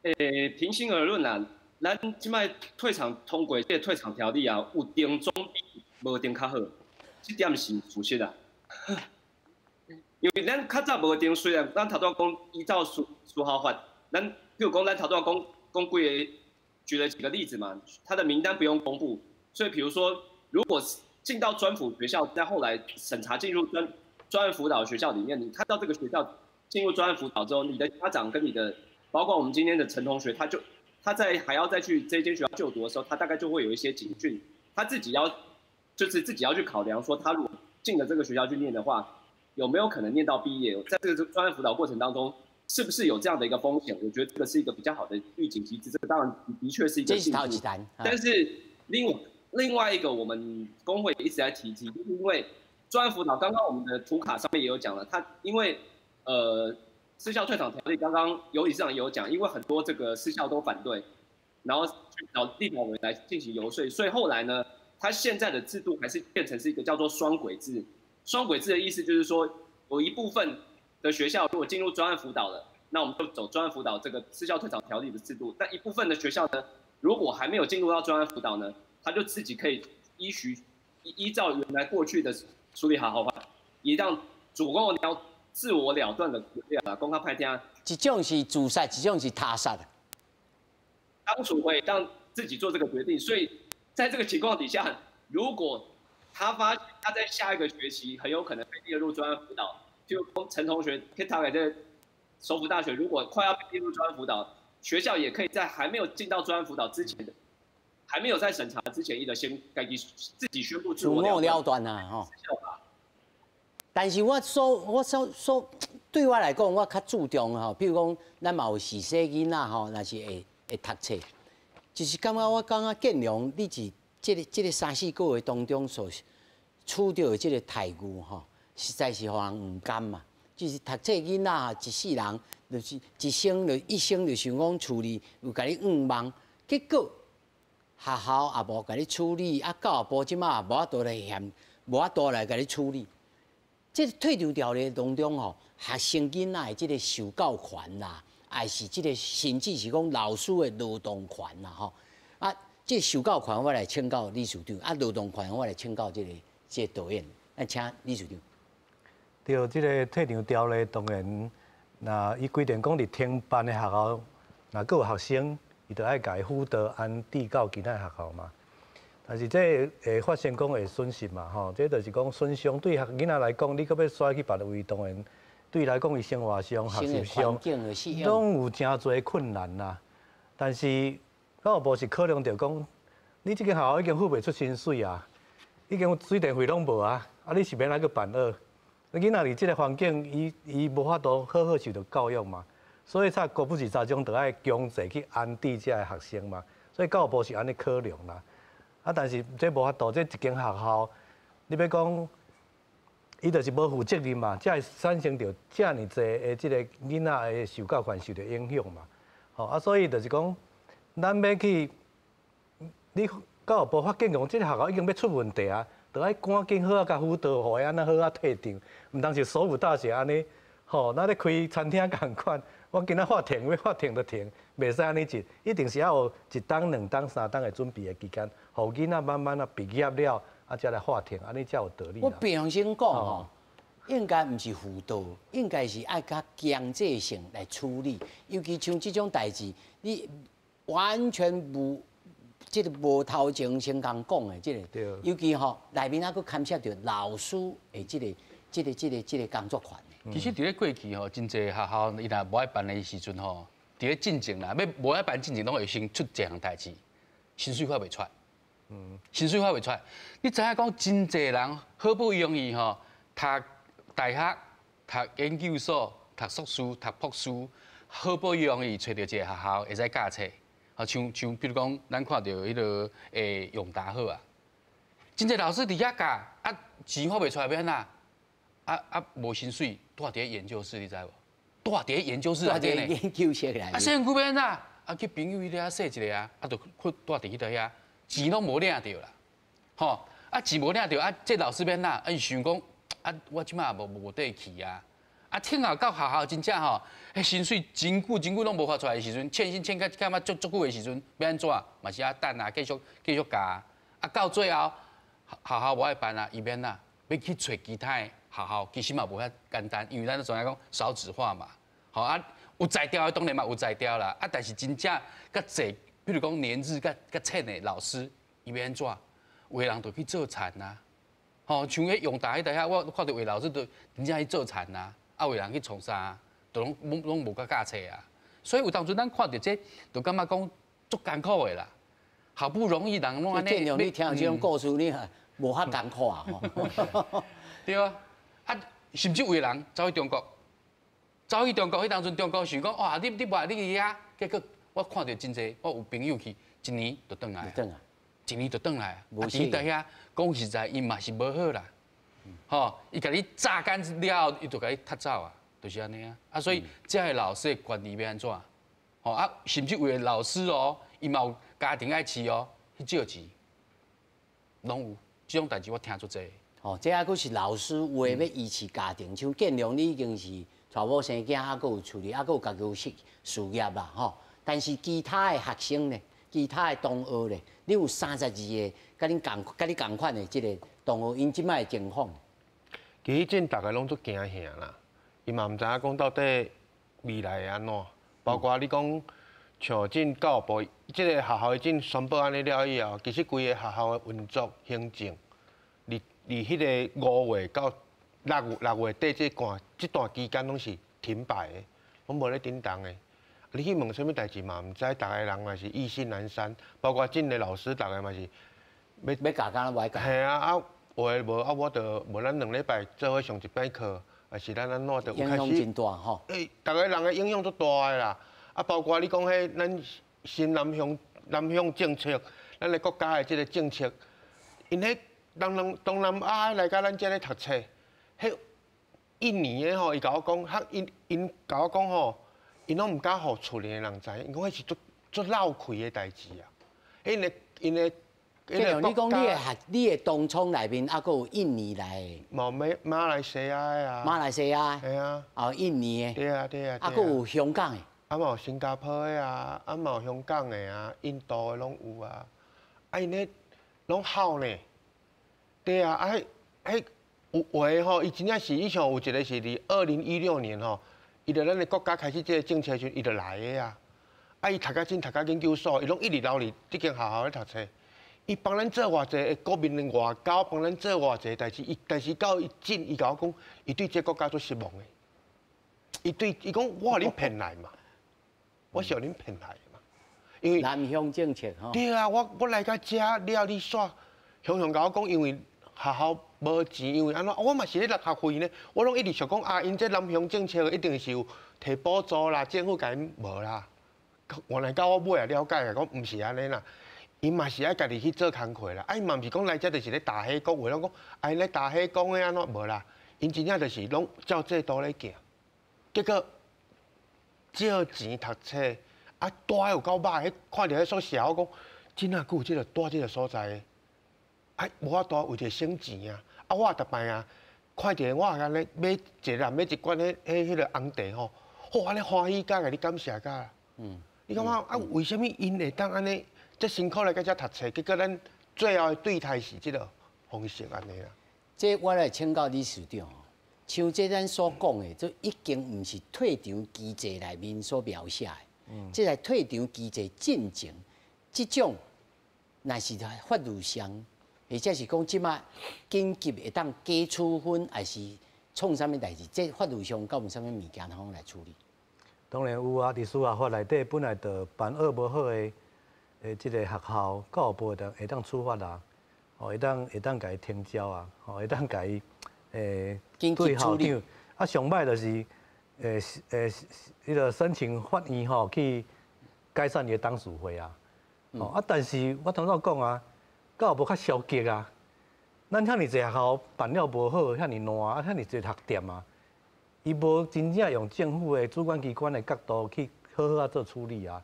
欸，平心而論啊，咱這擺退場通過這个退場條例啊，有定總比無定較好，這點是事實啊。因為咱較早無定，雖然咱頭拄仔講依照私校法，咱比如講咱頭拄仔講講幾个，舉了幾個例子嘛，他的名單不用公布，所以比如說，如果進到專輔學校，在後來審查進入專案輔導學校裡面，你看到這個學校進入專案輔導之後，你的家長跟你的，包括我們今天的陳同學，他在還要再去這間學校就讀的時候，他大概就會有一些警訊，他自己要就是自己要去考量，说他如果进了这个学校去念的话，有没有可能念到毕业？在这个专案辅导过程当中，是不是有这样的一个风险？我觉得这个是一个比较好的预警机制。这个当然的确是一个进步。但是另外一个，我们工会也一直在提及，就是因为专案辅导，刚刚我们的图卡上面也有讲了，他因为私校退场条例，刚刚尤理事长也有讲，因为很多这个私校都反对，然后去找立法委员来进行游说，所以后来呢，他现在的制度还是变成是一个叫做双轨制。双轨制的意思就是说，有一部分的学校如果进入专案辅导了，那我们就走专案辅导这个私校退场条例的制度。但一部分的学校呢，如果还没有进入到专案辅导呢，他就自己可以依循依照原来过去的处理好好话，也让主公要自我了断的啊，公开派听。一种是自杀，一种是他杀的。当初会让自己做这个决定，所以在这个情况底下，如果他发现他在下一个学期很有可能被列入专案辅导，就陈同学可以他给这首府大学，如果快要被列入专案辅导，学校也可以在还没有进到专案辅导之前的，还没有在审查之前，一的先该自己宣布自我了断啊，吼。但是我所对我来讲，我较注重吼，比如讲，咱嘛有序细囡仔吼，若是会读册，就是感觉我感觉建良，你伫这个三四个月当中所处著的这个待遇吼，实在是予人毋甘嘛。就是读册囡仔一世人，就是一生就一生就想讲厝里有共你向望，结果学校也无共你处理，啊教育部这马也无法度来嫌，无法度来共你处理。这个退场条例当中吼，学生囡仔的这个受教权啦，还是这个甚至是讲老师的劳动权啦吼。啊，这个受教权我来请教理事长，啊，劳动权我来请教这个导演，那请理事长。对，这个退场条例当然，若伊规定讲伫停办的学校，若阁有学生，伊就爱共伊辅导安置到其他学校嘛。但是这会发生讲会损失嘛，吼，这就是讲损伤对学囡仔来讲，你阁欲徙去别个位，当然对伊来讲，伊生活上、学习上，拢有诚济困难啦。但是教育部是考量著讲，你这间学校已经付袂出薪水啊，已经水电费拢无啊，啊你是欲按怎阁办学？你囡仔伫这个环境，伊无法度好好受著教育嘛，所以才国富市三中就爱强制去安置这个学生嘛，所以教育部是按呢考量啦。啊，但是这无法度，这一间学校，你欲讲，伊就是无负责任嘛，才会产生著遮尔济的这个囡仔的受教权受著影响嘛。吼啊，所以就是讲，咱欲去，你教育部发现讲，这个学校已经欲出问题啊，就爱赶紧好好共辅导，予伊按怎好好退场，毋通像首府大学按呢，吼，咱咧开餐厅仝款，我今仔喊停，欲喊停就停，袂使按呢一，一定是要有一冬、两冬、三冬的准备的期间，予囡仔慢慢啊毕业了，啊才来喊停，按呢才有道理。我平常心讲吼，应该毋是辅导，应该是爱较强制性来处理，尤其像这种代志，你完全无这个无头前先共讲的这个，尤其吼内面还阁牵涉著老师的这个工作权。其实伫咧过去吼，真济学校伊若无爱办的时阵吼，伫咧进前啦，欲无爱办进前，拢会先出一项代志，薪水发袂出。薪水发袂出。你知影讲真济人好不容易吼，读大学、读研究所、读硕士、读博士，好不容易揣著一个学校会使教册。啊，像比如讲，咱看著彼个永达好啊，真济老师伫遐教，啊钱发袂出来欲按怎？啊无薪水，蹛伫咧研究室，你知无？蹛伫咧研究室内底呢。研究室内。啊，洗身躯欲按怎？啊，去朋友彼遐踅一下啊，啊，就去蹛伫彼佗遐，钱拢无领著啦，吼！啊，钱无领著，啊，这老师欲按怎？啊，伊想讲，啊，我这马无地去啊。啊，听后到学校真正吼，彼薪水真久真久拢无发出来的时阵，欠薪欠甲感觉足足久的时阵，欲按怎？嘛是爱等啊，继续继续教。啊，到最后学校无爱办啊，伊欲按怎？欲去揣其他的学校，其实嘛无遐简单，因为咱都知影讲少子化嘛。吼啊，有才调的当然嘛有才调啦。啊，但是真正较济，比如讲年资较较浅的老师，伊欲按怎？有的人就去做田啊。吼，像彼永达彼搭遐，我看著有的老师都真正去做田啊。啊，有人去创啥，都拢无佮教册啊。所以有当阵咱看著这，就感觉讲足艰苦的啦。好不容易人攏按呢。建良，你聽這種故事，你無法艱苦啊！對啊，啊，甚至有的人走去中國，走去中國彼當陣，中國想講哇，你無愛你去遐，結果我看著真濟，我有朋友去，一年就轉來，一年就轉來，啊，佇遐講實在，伊嘛是無好啦，吼，伊共你榨乾了後，伊就共你踢走啊，就是按呢啊，啊，所以這个老師的權利欲按怎？吼啊，甚至有的老師哦，伊嘛有家庭愛飼哦，去借錢，攏有，這種代誌我聽足濟。哦，這猶閣是老師有的欲維持家庭，像建良你已經是娶某生囝，猶閣有厝裡，猶閣有家己有事事業啦，吼。但是其他的學生呢，其他的同學咧，你有32個，佮你仝款的這个同學，𪜶這擺的情況。其實這逐个攏足驚嚇啦，伊嘛毋知影講到底未來會按怎，包括你講像這教育部這个學校已經宣布按呢了以後，其實規个學校的運作行政，佇佇彼个5月到6月底這段期間攏是停擺的，攏無咧振動的。你去問啥物代誌嘛，毋知，逐个人嘛是意興闌珊，包括這个老師，逐个嘛是欲教敢若無愛教。嘿啊，啊有的無啊，我就無咱兩禮拜做伙上一擺課，還是咱按怎就有開始。影響真大吼。欸，逐个人的影響足大的啦。啊，包括你講彼咱新南向南向政策，咱的國家的這个政策，𪜶彼東南東南亞來共咱遮咧讀冊，彼印尼的吼，伊共我講，較𪜶𪜶共我講吼，𪜶攏毋敢予厝裡的人知，𪜶講彼是足足漏氣的代誌啊。𪜶的𪜶的。建良，你講你的學，你的同窗內面猶閣有印尼來的，無馬馬來西亞的啊，馬來西亞，嘿啊，哦，印尼的，對啊對啊，猶閣有香港的，啊嘛有新加坡的啊，啊嘛有香港的啊，印度的攏有啊，啊𪜶彼攏好呢，對啊，啊彼彼有有的吼，伊真正是，伊像有一个是佇2016年吼，伊就咱的國家開始這个政策時，伊就來的啊，啊伊讀甲進讀甲研究所，伊攏一直留佇這間學校咧讀冊。伊幫咱做偌濟國民的外交，幫咱做偌濟代誌，伊但是到伊進，伊共我講，伊對這個國家足失望的。伊對伊講，我予恁騙來嘛，我是予恁騙來的嘛。因為南向政策吼。對啊，我來到遮了，你煞雄雄共我講，因為學校無錢，因為按怎，我嘛是咧納學費呢，我攏一直想講啊，𪜶這南向政策一定是有提補助啦，政府共𪜶無啦。原來到我尾仔了解，講毋是按呢啦。𪜶嘛是愛家己去做工課啦，啊，𪜶嘛毋是講來遮就是咧打黑工，有的攏講啊，𪜶咧打黑工的按怎無啦？𪜶真正就是攏照制度咧行，結果借錢讀冊，啊，住有夠歹，彼看著彼宿舍，我講真啊，閣有這个住這个所在，啊，無法度為著省錢啊，啊，我逐擺啊，看著我按呢買一个人買一罐彼彼彼个紅茶吼，好按呢歡喜甲共你感謝甲，你感覺啊，為啥物𪜶會當按呢？這辛苦來到遮讀冊，結果咱最後的對待是這个方式按呢啦。這我來請教理事長，像這咱所講的，這已經毋是退場機制內面所描寫的，這在退場機制進前，這種若是法律上，或者是講這擺緊急會當解處分，還是創啥物代誌？這法律上敢有啥物物件通來處理？當然有啊，佇司法法內底本來就辦學無好的。的這个學校，教育部會當處罰啊，吼，會當共伊停招啊，吼，會當共伊對校長。啊，上歹就是彼个申請法院吼去解散伊的董事會啊。吼啊，但是我頭先講啊，教育部較消極啊。咱遐爾濟學校辦了無好，遐爾爛啊，遐爾濟學店啊，伊無真正用政府的主管機關的角度去好好啊做處理啊。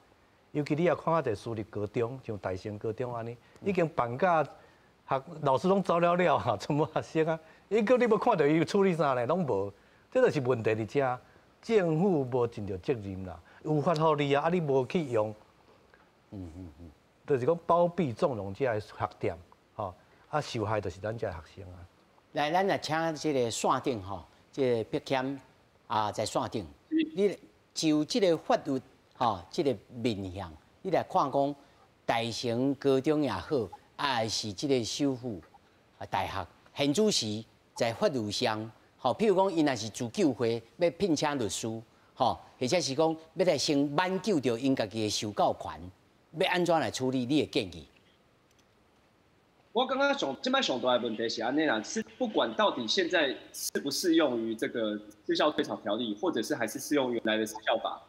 尤其你也看較濟私立高中，像大成高中按呢，已經辦甲學老師攏走了了啊，全部學生啊，伊閣你欲看著伊處理啥咧，攏無，這就是問題佇遮，政府無盡著責任啦，有法予你啊，啊你無去用，就是講包庇縱容這个學店，吼，啊受害就是咱這个學生啊。來，咱來請這个線頂吼，這个碧謙啊，在線頂，你就這个法律。吼，這个面向，你來看講，大成高中也好，啊，是這个首府大學，現此時在法律上，吼，譬如講，𪜶若是自救會欲聘請律師，吼，或者是講欲來先挽救著𪜶家己的受教權，欲按怎來處理？你的建議？我感觉上这摆上大的问题是按呢啦，是不管到底现在适不适用于这个私校退场条例，或者是还是适用原来的私校法，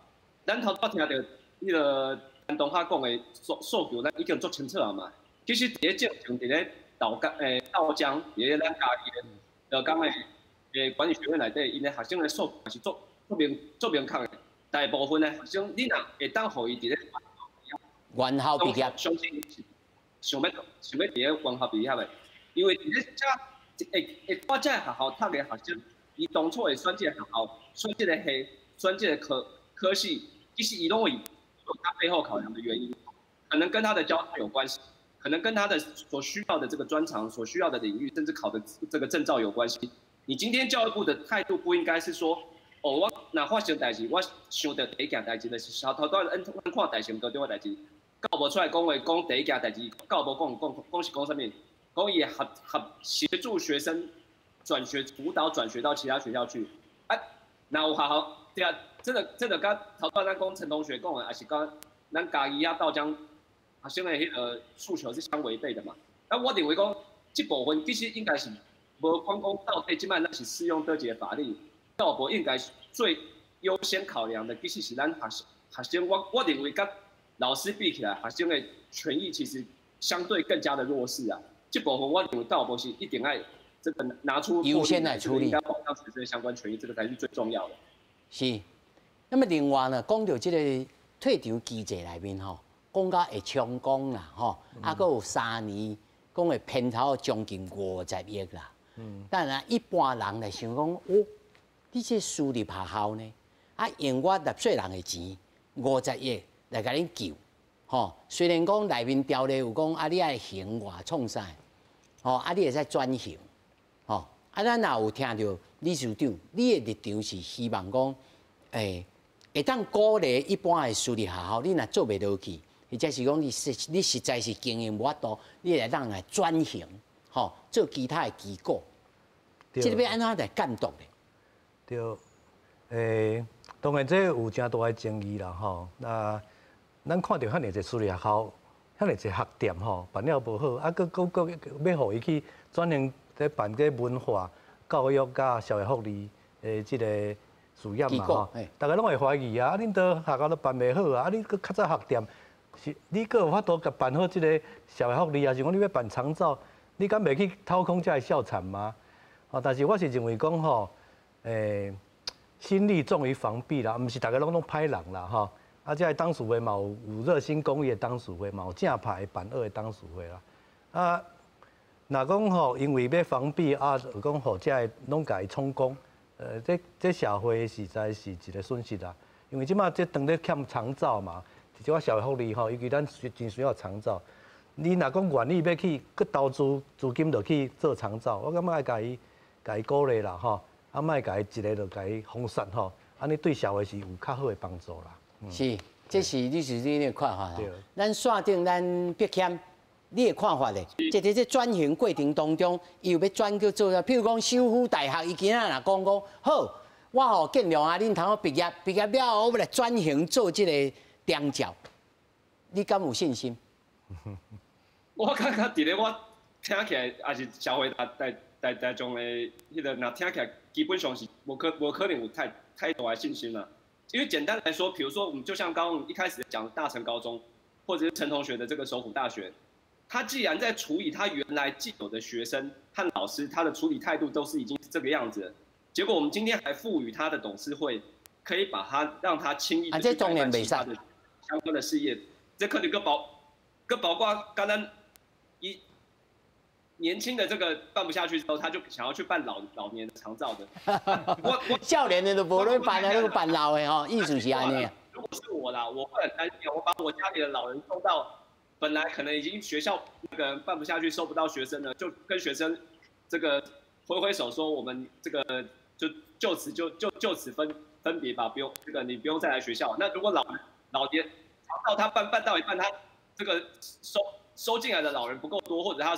咱头拄听著彼个陈同学讲的诉求，咱已经足清楚啊嘛。其实伫咧进前，伫咧豆江豆浆，伫咧咱嘉义的豆江的管理学院内底，𪜶的学生的诉求是足足明足明确的。大部分的学生，你若会当予伊伫咧原校毕业，相信是想欲伫咧原校毕业的，因为伫咧遮会会蹛遮个学校读的学生，伊当初会选这个学校，选这个系，选这个科系，其实伊拢会有他背后考量的原因，可能跟他的交通有关系，可能跟他的所需要的这个专长、所需要的领域，甚至考的这个证照有关系。你今天教育部的态度不应该是说，哦，我若发生代志，我想著第一件代志就是头头拄咱看大成高中的代志，教育部出来讲话，讲第一件代志，教育部讲讲讲是讲啥物？讲伊合合协助学生转学辅导转学到其他学校去。啊，若有学校对啊，这个佮头拄咱讲陈同学讲的，也是讲咱嘉义啊豆浆学生的彼个诉求是相违背的嘛？那我认为讲这部分其实应该是无管讲到底这摆咱是适用佗一个法律，教育部应该是最优先考量的，其实是咱学生学生，我认为佮老师比起来，学生的权益其实相对更加的弱势啊。这部分我认为教育部是一定爱这个拿出优先来处理，应该保障学生相关权益，这个才是最重要的。是。那么另外呢，讲到这个退场机制内面吼，讲到会充公啦吼，啊，阁有3年讲会骗头将近50亿啦。但啊，一般人来想讲，哦，你这私立学校呢，啊，用我纳税人的钱五十亿来共恁救，吼，虽然讲内面条例有讲啊，你爱还外创啥，吼，啊，你会使转型，吼，啊，咱也有听著理事长，你的立场是希望讲，会当鼓励一般的私立学校，你若做袂落去，或者是讲你实在是经营无法度，你会当来转型，吼，做其他的机构，这个欲按怎来监督咧？对，当然这有诚大的争议啦，吼。那咱看著遐尔济私立学校，遐尔济学店吼，办了无好，啊，阁阁阁欲予伊去转型咧办这文化、教育佮社会福利的这个事业嘛，吼。大家拢会怀疑啊，啊，恁都学校都办袂好啊，啊，你阁较早学店，是你阁有法度共办好这个社会福利，抑是讲你欲办长照，你敢袂去掏空遮的校产吗？哦，但是我是认为讲吼，心力重于防弊啦，毋是逐个拢拢歹人啦，吼。啊，遮的董事会嘛有热心公益的董事会，嘛有正派的办恶的董事会啦。啊，若讲吼，因为欲防弊啊，就讲予遮的拢共伊充公，这社会实在是一个损失啦。因为这摆这当咧欠长照嘛，一寡社会福利吼，尤其咱真需要长照。你若讲愿意欲去阁投资资金落去做长照，我感觉爱共伊鼓励啦吼，啊，莫共伊一个就共伊封杀吼，按呢对社会是有较好的帮助啦。是，这是你是你的看法。咱线顶咱必谦，你的看法咧？这伫这转型过程当中，伊有欲转去做啥？譬如讲，首府大学，伊今仔若讲讲好，我吼见谅啊，恁通好毕业，毕业了后，我欲来转型做这个长照，你敢有信心？我感觉伫咧我听起来，也是社会大大大大众的彼个，若听起来，基本上是无可能有太大的信心啦。因为简单来说，比如说我们就像刚刚一开始讲大成高中，或者是陈同学的这个首府大学，他既然在处理他原来既有的学生和老师，他的处理态度都是已经是这个样子，结果我们今天还赋予他的董事会，可以把他让他轻易的去改办其他的相关的事业，这可能阁包括刚刚一年轻的这个办不下去之后，他就想要去办老年的长照的。我少年的都无咧办啊，那个办老的吼，意思是按呢。如果是我啦，我会很担心，我把我家里的老人送到，本来可能已经学校那个办不下去，收不到学生了，就跟学生这个挥挥手说，我们这个就就此就就就此分别吧，不用这个你不用再来学校。那如果老年长照他办到一半，他这个收进来的老人不够多，或者他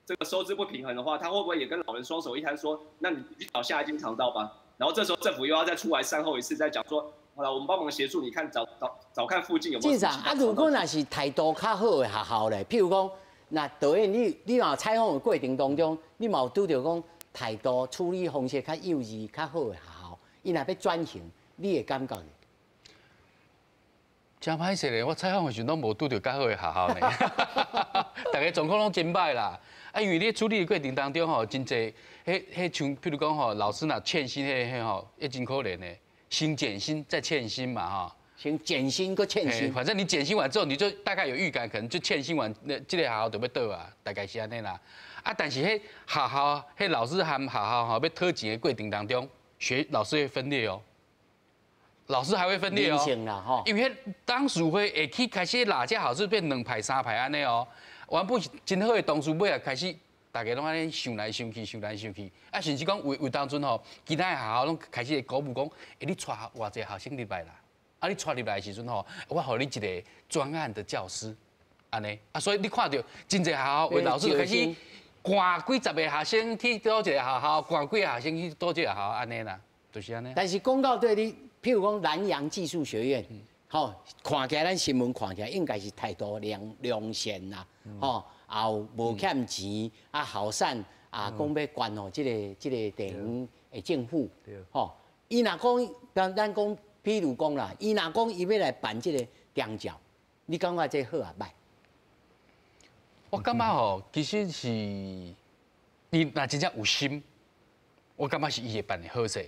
这个收支不平衡的话，他会不会也跟老人双手一摊说，那你去找下一间长照吧？然后这时候政府又要再出来善后一次，再讲说，好了，我们帮忙协助你看找找找看附近有没有。正常啊，如果若是态度较好的学校咧，譬如讲那導演你若採訪的過程當中，你嘛有拄著講態度處理方式較幼稚、較好的學校，伊若欲轉型，你會感覺？真歹勢咧，我採訪的時陣攏無拄著較好的學校呢，逐个狀況攏真歹啦。啊，因為你處理的過程當中吼，真濟，彼彼像，譬如講吼，老師若欠薪，彼彼吼，彼真可憐的，先減薪再欠薪嘛吼。先減薪閣欠薪。反正你減薪完之後，你就大概有預感，可能就欠薪完，那這個學校就欲倒啊，大概是按呢啦。啊，但是彼學校，彼老師和學校吼，欲討錢的過程當中，學老師會分裂哦。老師還會分裂哦，因為彼董事會會去開始哪家老師變兩派三派按呢哦。原本是真好的同事，尾仔開始逐家攏按呢想來想去，想來想去，啊，甚至講有有當陣吼，其他的學校攏開始會鼓舞講，欸，你帶偌濟學生入來啦？啊，你帶入來的時陣吼，我予你一個專案的教師，按呢，啊，所以你看著真濟學校有老師開始趕幾十個學生去佗一個學校，趕幾個學生去佗一個學校，按呢啦，就是按呢。但是講到底，你譬如講南洋技術學院，吼，看起來咱新聞看起來應該是態度良良善啦，吼，也有無欠錢，啊，後生啊，講欲捐予這個地方的政府，吼，伊若講，咱講，譬如講啦，伊若講伊欲來辦這個長照，你感覺這好抑歹？我感覺吼，其實是伊若真正有心，我感覺是伊會辦得好勢。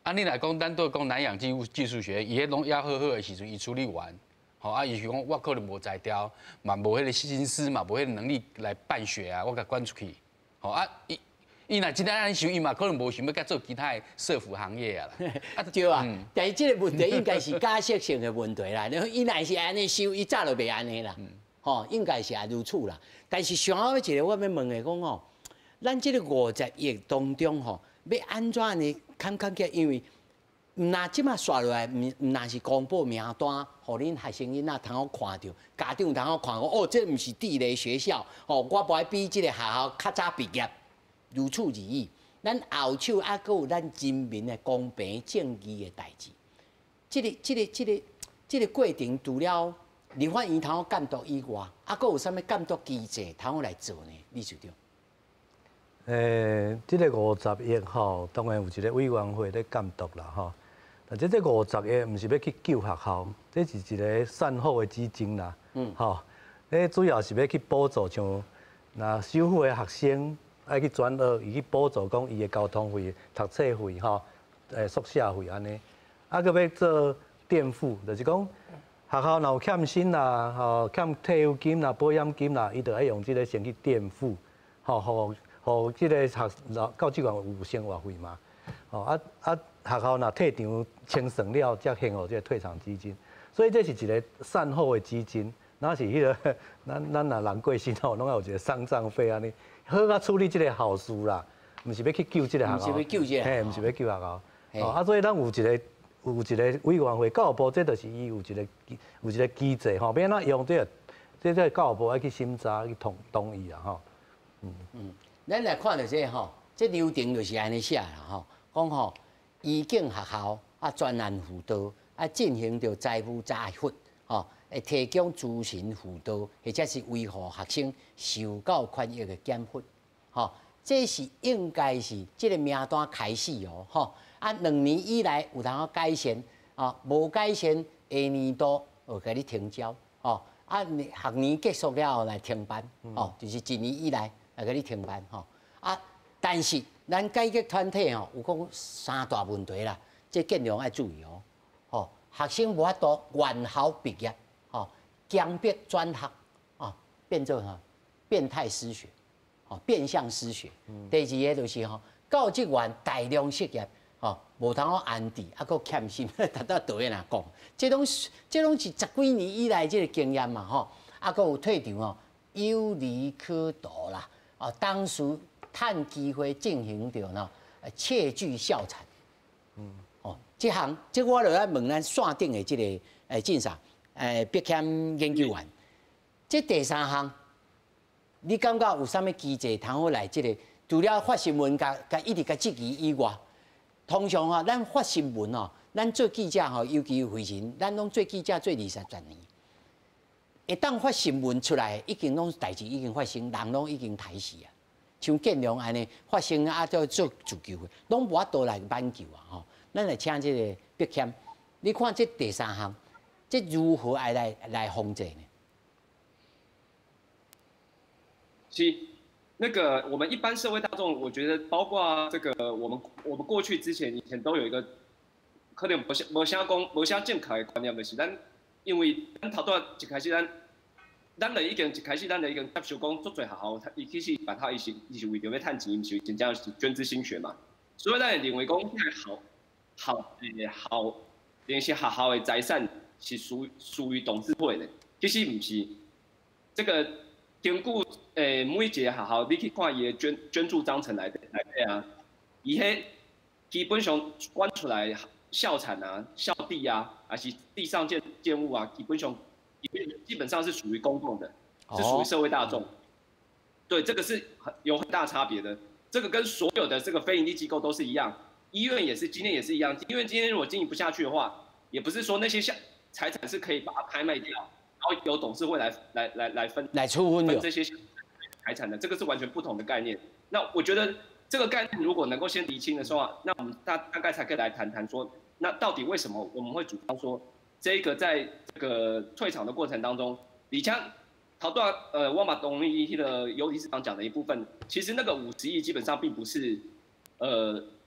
啊，你若講咱都講南洋技術學院，伊彼攏抑好好的時陣，伊處理完，吼啊，伊是講我可能無才調，嘛無彼個心思，嘛無彼個能力來辦學啊，我共捐出去，吼啊，伊伊若真正按呢想，伊嘛可能無想欲閣做其他的社福行業啊啦。啊對啊，但是這個問題應該是假設性的問題啦。伊若是按呢想，伊早就袂按呢啦。吼，應該是也如此啦。但是上後一個我欲問的講吼，咱這個50億當中吼，欲按怎呢？坎坎起來，因為毋若這馬煞落來，毋若是公布名單，予恁學生囡仔通好看著，家長通好看講，哦，這毋是地雷學校，吼，我無愛比這個學校較早畢業，如此而已。咱後手猶閣有咱人民的公平正義的代誌，這個過程除了立法院通好監督以外，猶閣有啥物監督機制通好來做呢？理事長。這個50億吼，當然有一個委員會咧監督啦吼。但這個五十億毋是欲去救學校，這是一個善後的基金啦。吼，這主要是欲去補助像若首府的學生愛去轉學，伊去補助講伊的交通費、讀冊費吼，宿舍費按呢。啊，閣欲做墊付，就是講學校若有欠薪啦，吼欠退休金啦、保險金啦，伊就愛用這個先去墊付，吼，予這個學老教職員有生活費嘛。吼啊啊，學校若退場清算了，才還予這個退場基金。所以這是一個善後的基金，若是彼個咱若人過身吼，攏愛有一個喪葬費按呢，好佳處理這個後事啦，毋是欲去救這個學校。毋是欲救這個。嘿，毋是欲救學校。哦，啊，所以咱有一個委員會，教育部這就是伊有一個機制吼，欲按怎用這個，這教育部愛去審查去同意啦吼。咱來看著這個吼，這流程就是按呢寫啦吼，講吼，移境學校啊，專案輔導啊，進行著財務查核吼，會提供諮詢輔導，或者是維護學生受教權益的減罰，吼，這是應該是這個名單開始哦，吼，啊，2年以來有通改善，啊，無改善下年度就共你停招，吼，啊，學年結束了後來停辦，吼，就是一年以內來共你停辦，吼，啊，但是咱改革團體吼有講三大問題啦，這建良愛注意哦，吼，學生無法度原校畢業，吼，強迫轉學，啊，變做吼變態失學，吼，變相失學。第二个就是吼，教職員大量失業，吼，無通好安置，猶閣欠薪，拄才導演也講，這攏是十幾年以來這個經驗嘛，吼，猶閣有退場吼，有利可圖啦，啊，當時趁機會進行著呢，竊據校產。哦，這項這我就愛問咱線頂的這個進啥，碧謙研究員，這第三項，你感覺有啥物機制通好來這個？除了發新聞共共一直共質疑以外，通常啊，咱發新聞哦，咱做記者吼，尤其惠仁，咱攏做記者做二三十年，會當發新聞出來，已經攏代誌已經發生，人攏已經刣死啊。像建良按呢發生啊，做做自救的，攏無法度來挽救啊！吼，咱來請這個碧謙，你看這第三項，這如何愛來防制呢？是那個我們一般社會大眾，我覺得包括這個我們過去之前以前都有一個可能無啥講無啥正確的觀念，就是咱因為咱頭拄仔一開始咱。咱就已經一開始，咱就已經接受講，足濟學校，伊其實辦學伊是為著欲趁錢，毋是真正是捐資興學嘛。所以咱會認為講，學校校，連是學校的財產是屬於董事會的，其實毋是。這個根據每一個學校，你去看伊的捐助章程內底啊，伊彼基本上捐出來校產啊、校地啊，還是地上建物啊，基本上。基本上是屬於公共的，是屬於社會大眾。對，這個是很有很大差別的。這個跟所有的這個非營利機構都是一樣，醫院也是，今天也是一樣。醫院今天如果經營不下去的話，也不是說那些財產是可以把它拍賣掉，然後由董事會來分來處分分這些財產的，這個是完全不同的概念。那我覺得這個概念如果能夠先釐清的話，那我們大概才可以來談談說，那到底為什麼我們會主張說，這個在這個退場的過程當中，李強頭拄我嘛同意彼個尤理事長講的一部分，其實那個50億基本上並不是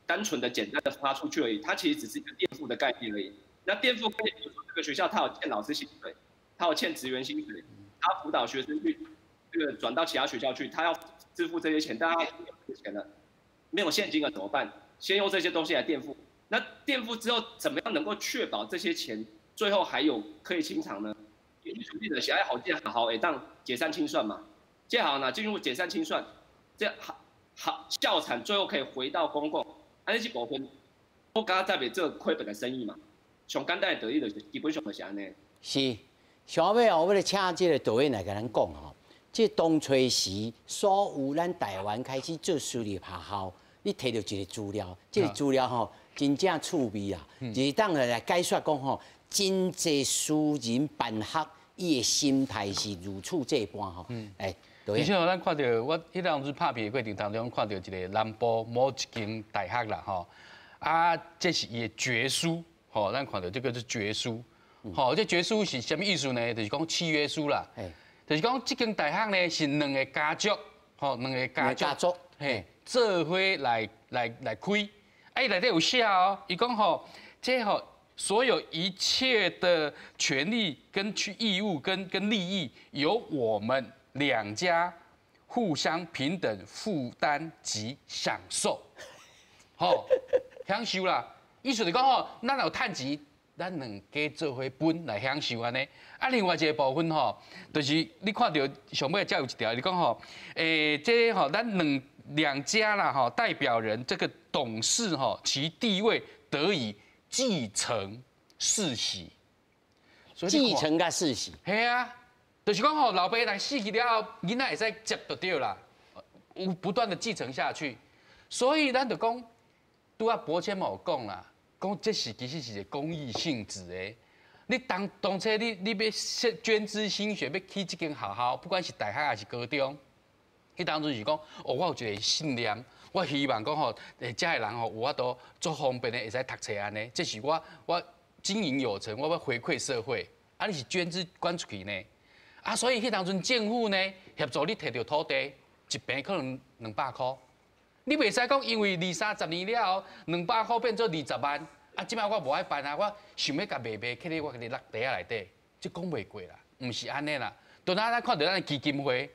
單純的簡單的發出去而已，它其實只是一個墊付的概念而已。那墊付概念，比如說這個學校他有欠老師薪水，他有欠職員薪水，他輔導學生去這個轉到其他學校去，他要支付這些錢，但他沒有錢了，沒有現金了怎麼辦？先用這些東西來墊付。那墊付之後，怎麼樣能夠確保這些錢最後還有可以清償呢？舉例的，小愛好這好會當解散清算嘛？這好呢，進入解散清算，這好好校產最後可以回到公共，按呢這部分，我感覺在做虧本的生意嘛。上簡單的道理就是基本上就是按呢。是，上尾哦，我欲請這個導演來共咱講吼，這當初時所有咱台灣開始做私立學校，你提著一個資料，這個資料吼真正趣味啊，就是當來解說講吼，真濟私人辦學，伊的心態是如此這般吼。欸，其實咱看著我彼當陣拍片的過程當中，看著一個南部某一間大學啦吼，啊，這是伊的決書，吼，咱看著這個是決書，吼，這決書是啥物意思呢？就是講契約書啦，就是講這間大學呢是兩個家族，吼，兩個家族，嘿，做伙來開，啊，伊內底有寫哦，伊講吼，這吼。所有一切的權利跟去義務跟利益，由我們兩家互相平等負擔及享受。吼，享受啦，意思就講吼，咱有趁錢，咱兩家做伙分來享受按呢。啊，另外一個部分吼，就是你看著上尾才有一條，你講吼，這吼咱兩家啦吼，代表人這個董事吼，其地位得以繼承世襲，繼承佮世襲，係啊，就是講吼，老爸來死去了後，囡仔會使接就對啦，有不斷的繼承下去，所以咱就講，拄仔柏謙嘛有講啦，講這是其實是一個公益性質的。你當初你欲捐資興學，欲起這間學校，不管是大學還是高中，彼當陣是講，哦，我有一個信念。我希望講吼，遮的人吼有法度足方便的會使讀冊按呢，這是我經營有成，我欲回饋社會。啊，你是捐資捐出去呢？啊，所以彼當陣政府呢協助你提著土地，一坪可能200箍。你袂使講，因為二三十年了後，200箍變做20萬。啊，這擺我無愛辦啊，我想欲共賣賣，去咧我共你落地仔內底，這講袂過啦，毋是按呢啦。就若咱看著咱的基金會。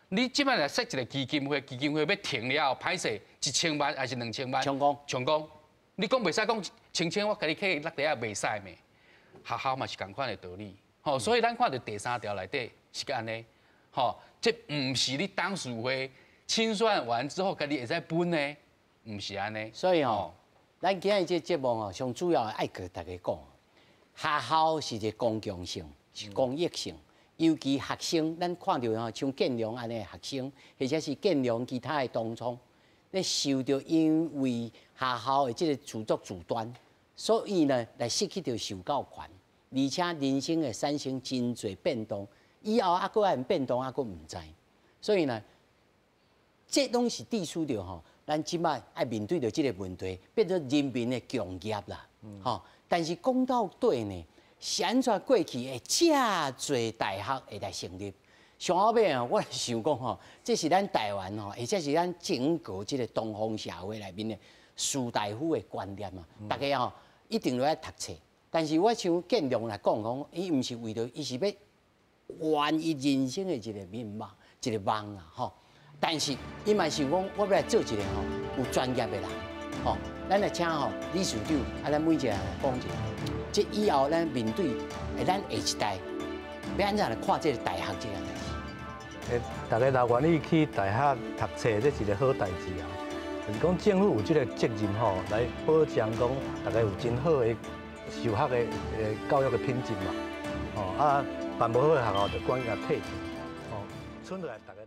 你這擺來設一個基金會，基金會欲停了後，歹勢1000萬還是2000萬？成功，成功。你講袂使講清清，我共你去落地仔袂使咩？學校嘛是仝款的道理，吼。所以咱看著第三條內底是按呢，吼，這毋是你董事會清算完之後，家己會使分的，毋是按呢。所以吼，咱今日這節目吼，上主要愛共大家講，學校是一個公共性，是公益性。尤其學生，咱看著吼，像建良按呢學生，或者是建良其他的同窗，咧受著因為學校的這個自作自擔，所以呢來失去著受教權，而且人生會產生真濟變動，以後猶閣愛變動，猶閣毋知。所以呢，這攏是致使著吼，咱這擺愛面對著這个問題，變做人民的共業啦，吼。但是講到底呢，是按怎過去會遮濟大學會來成立？上後尾啊，我來想講吼，這是咱台灣吼，或者是咱整個這个東方社會內面的士大夫的觀念啊，大家吼一定都愛讀冊。但是我想建良來講講，伊毋是為著，伊是欲圓伊人生的一个面貌，一个夢啊，吼。但是伊嘛想講，我欲來做一个吼有專業的人，吼。咱來請吼理事長，啊，咱每一个人來講一下，這以後咱面對咱下一代，欲按怎來看這个大學這件代誌？欸，大家若願意去大學讀冊，這是一个好代誌啊。就是講政府有這个責任吼，來保障講大家有真好的受學的教育的品質嘛。吼啊，辦無好的學校就趕緊共退去。吼，剩落來大家。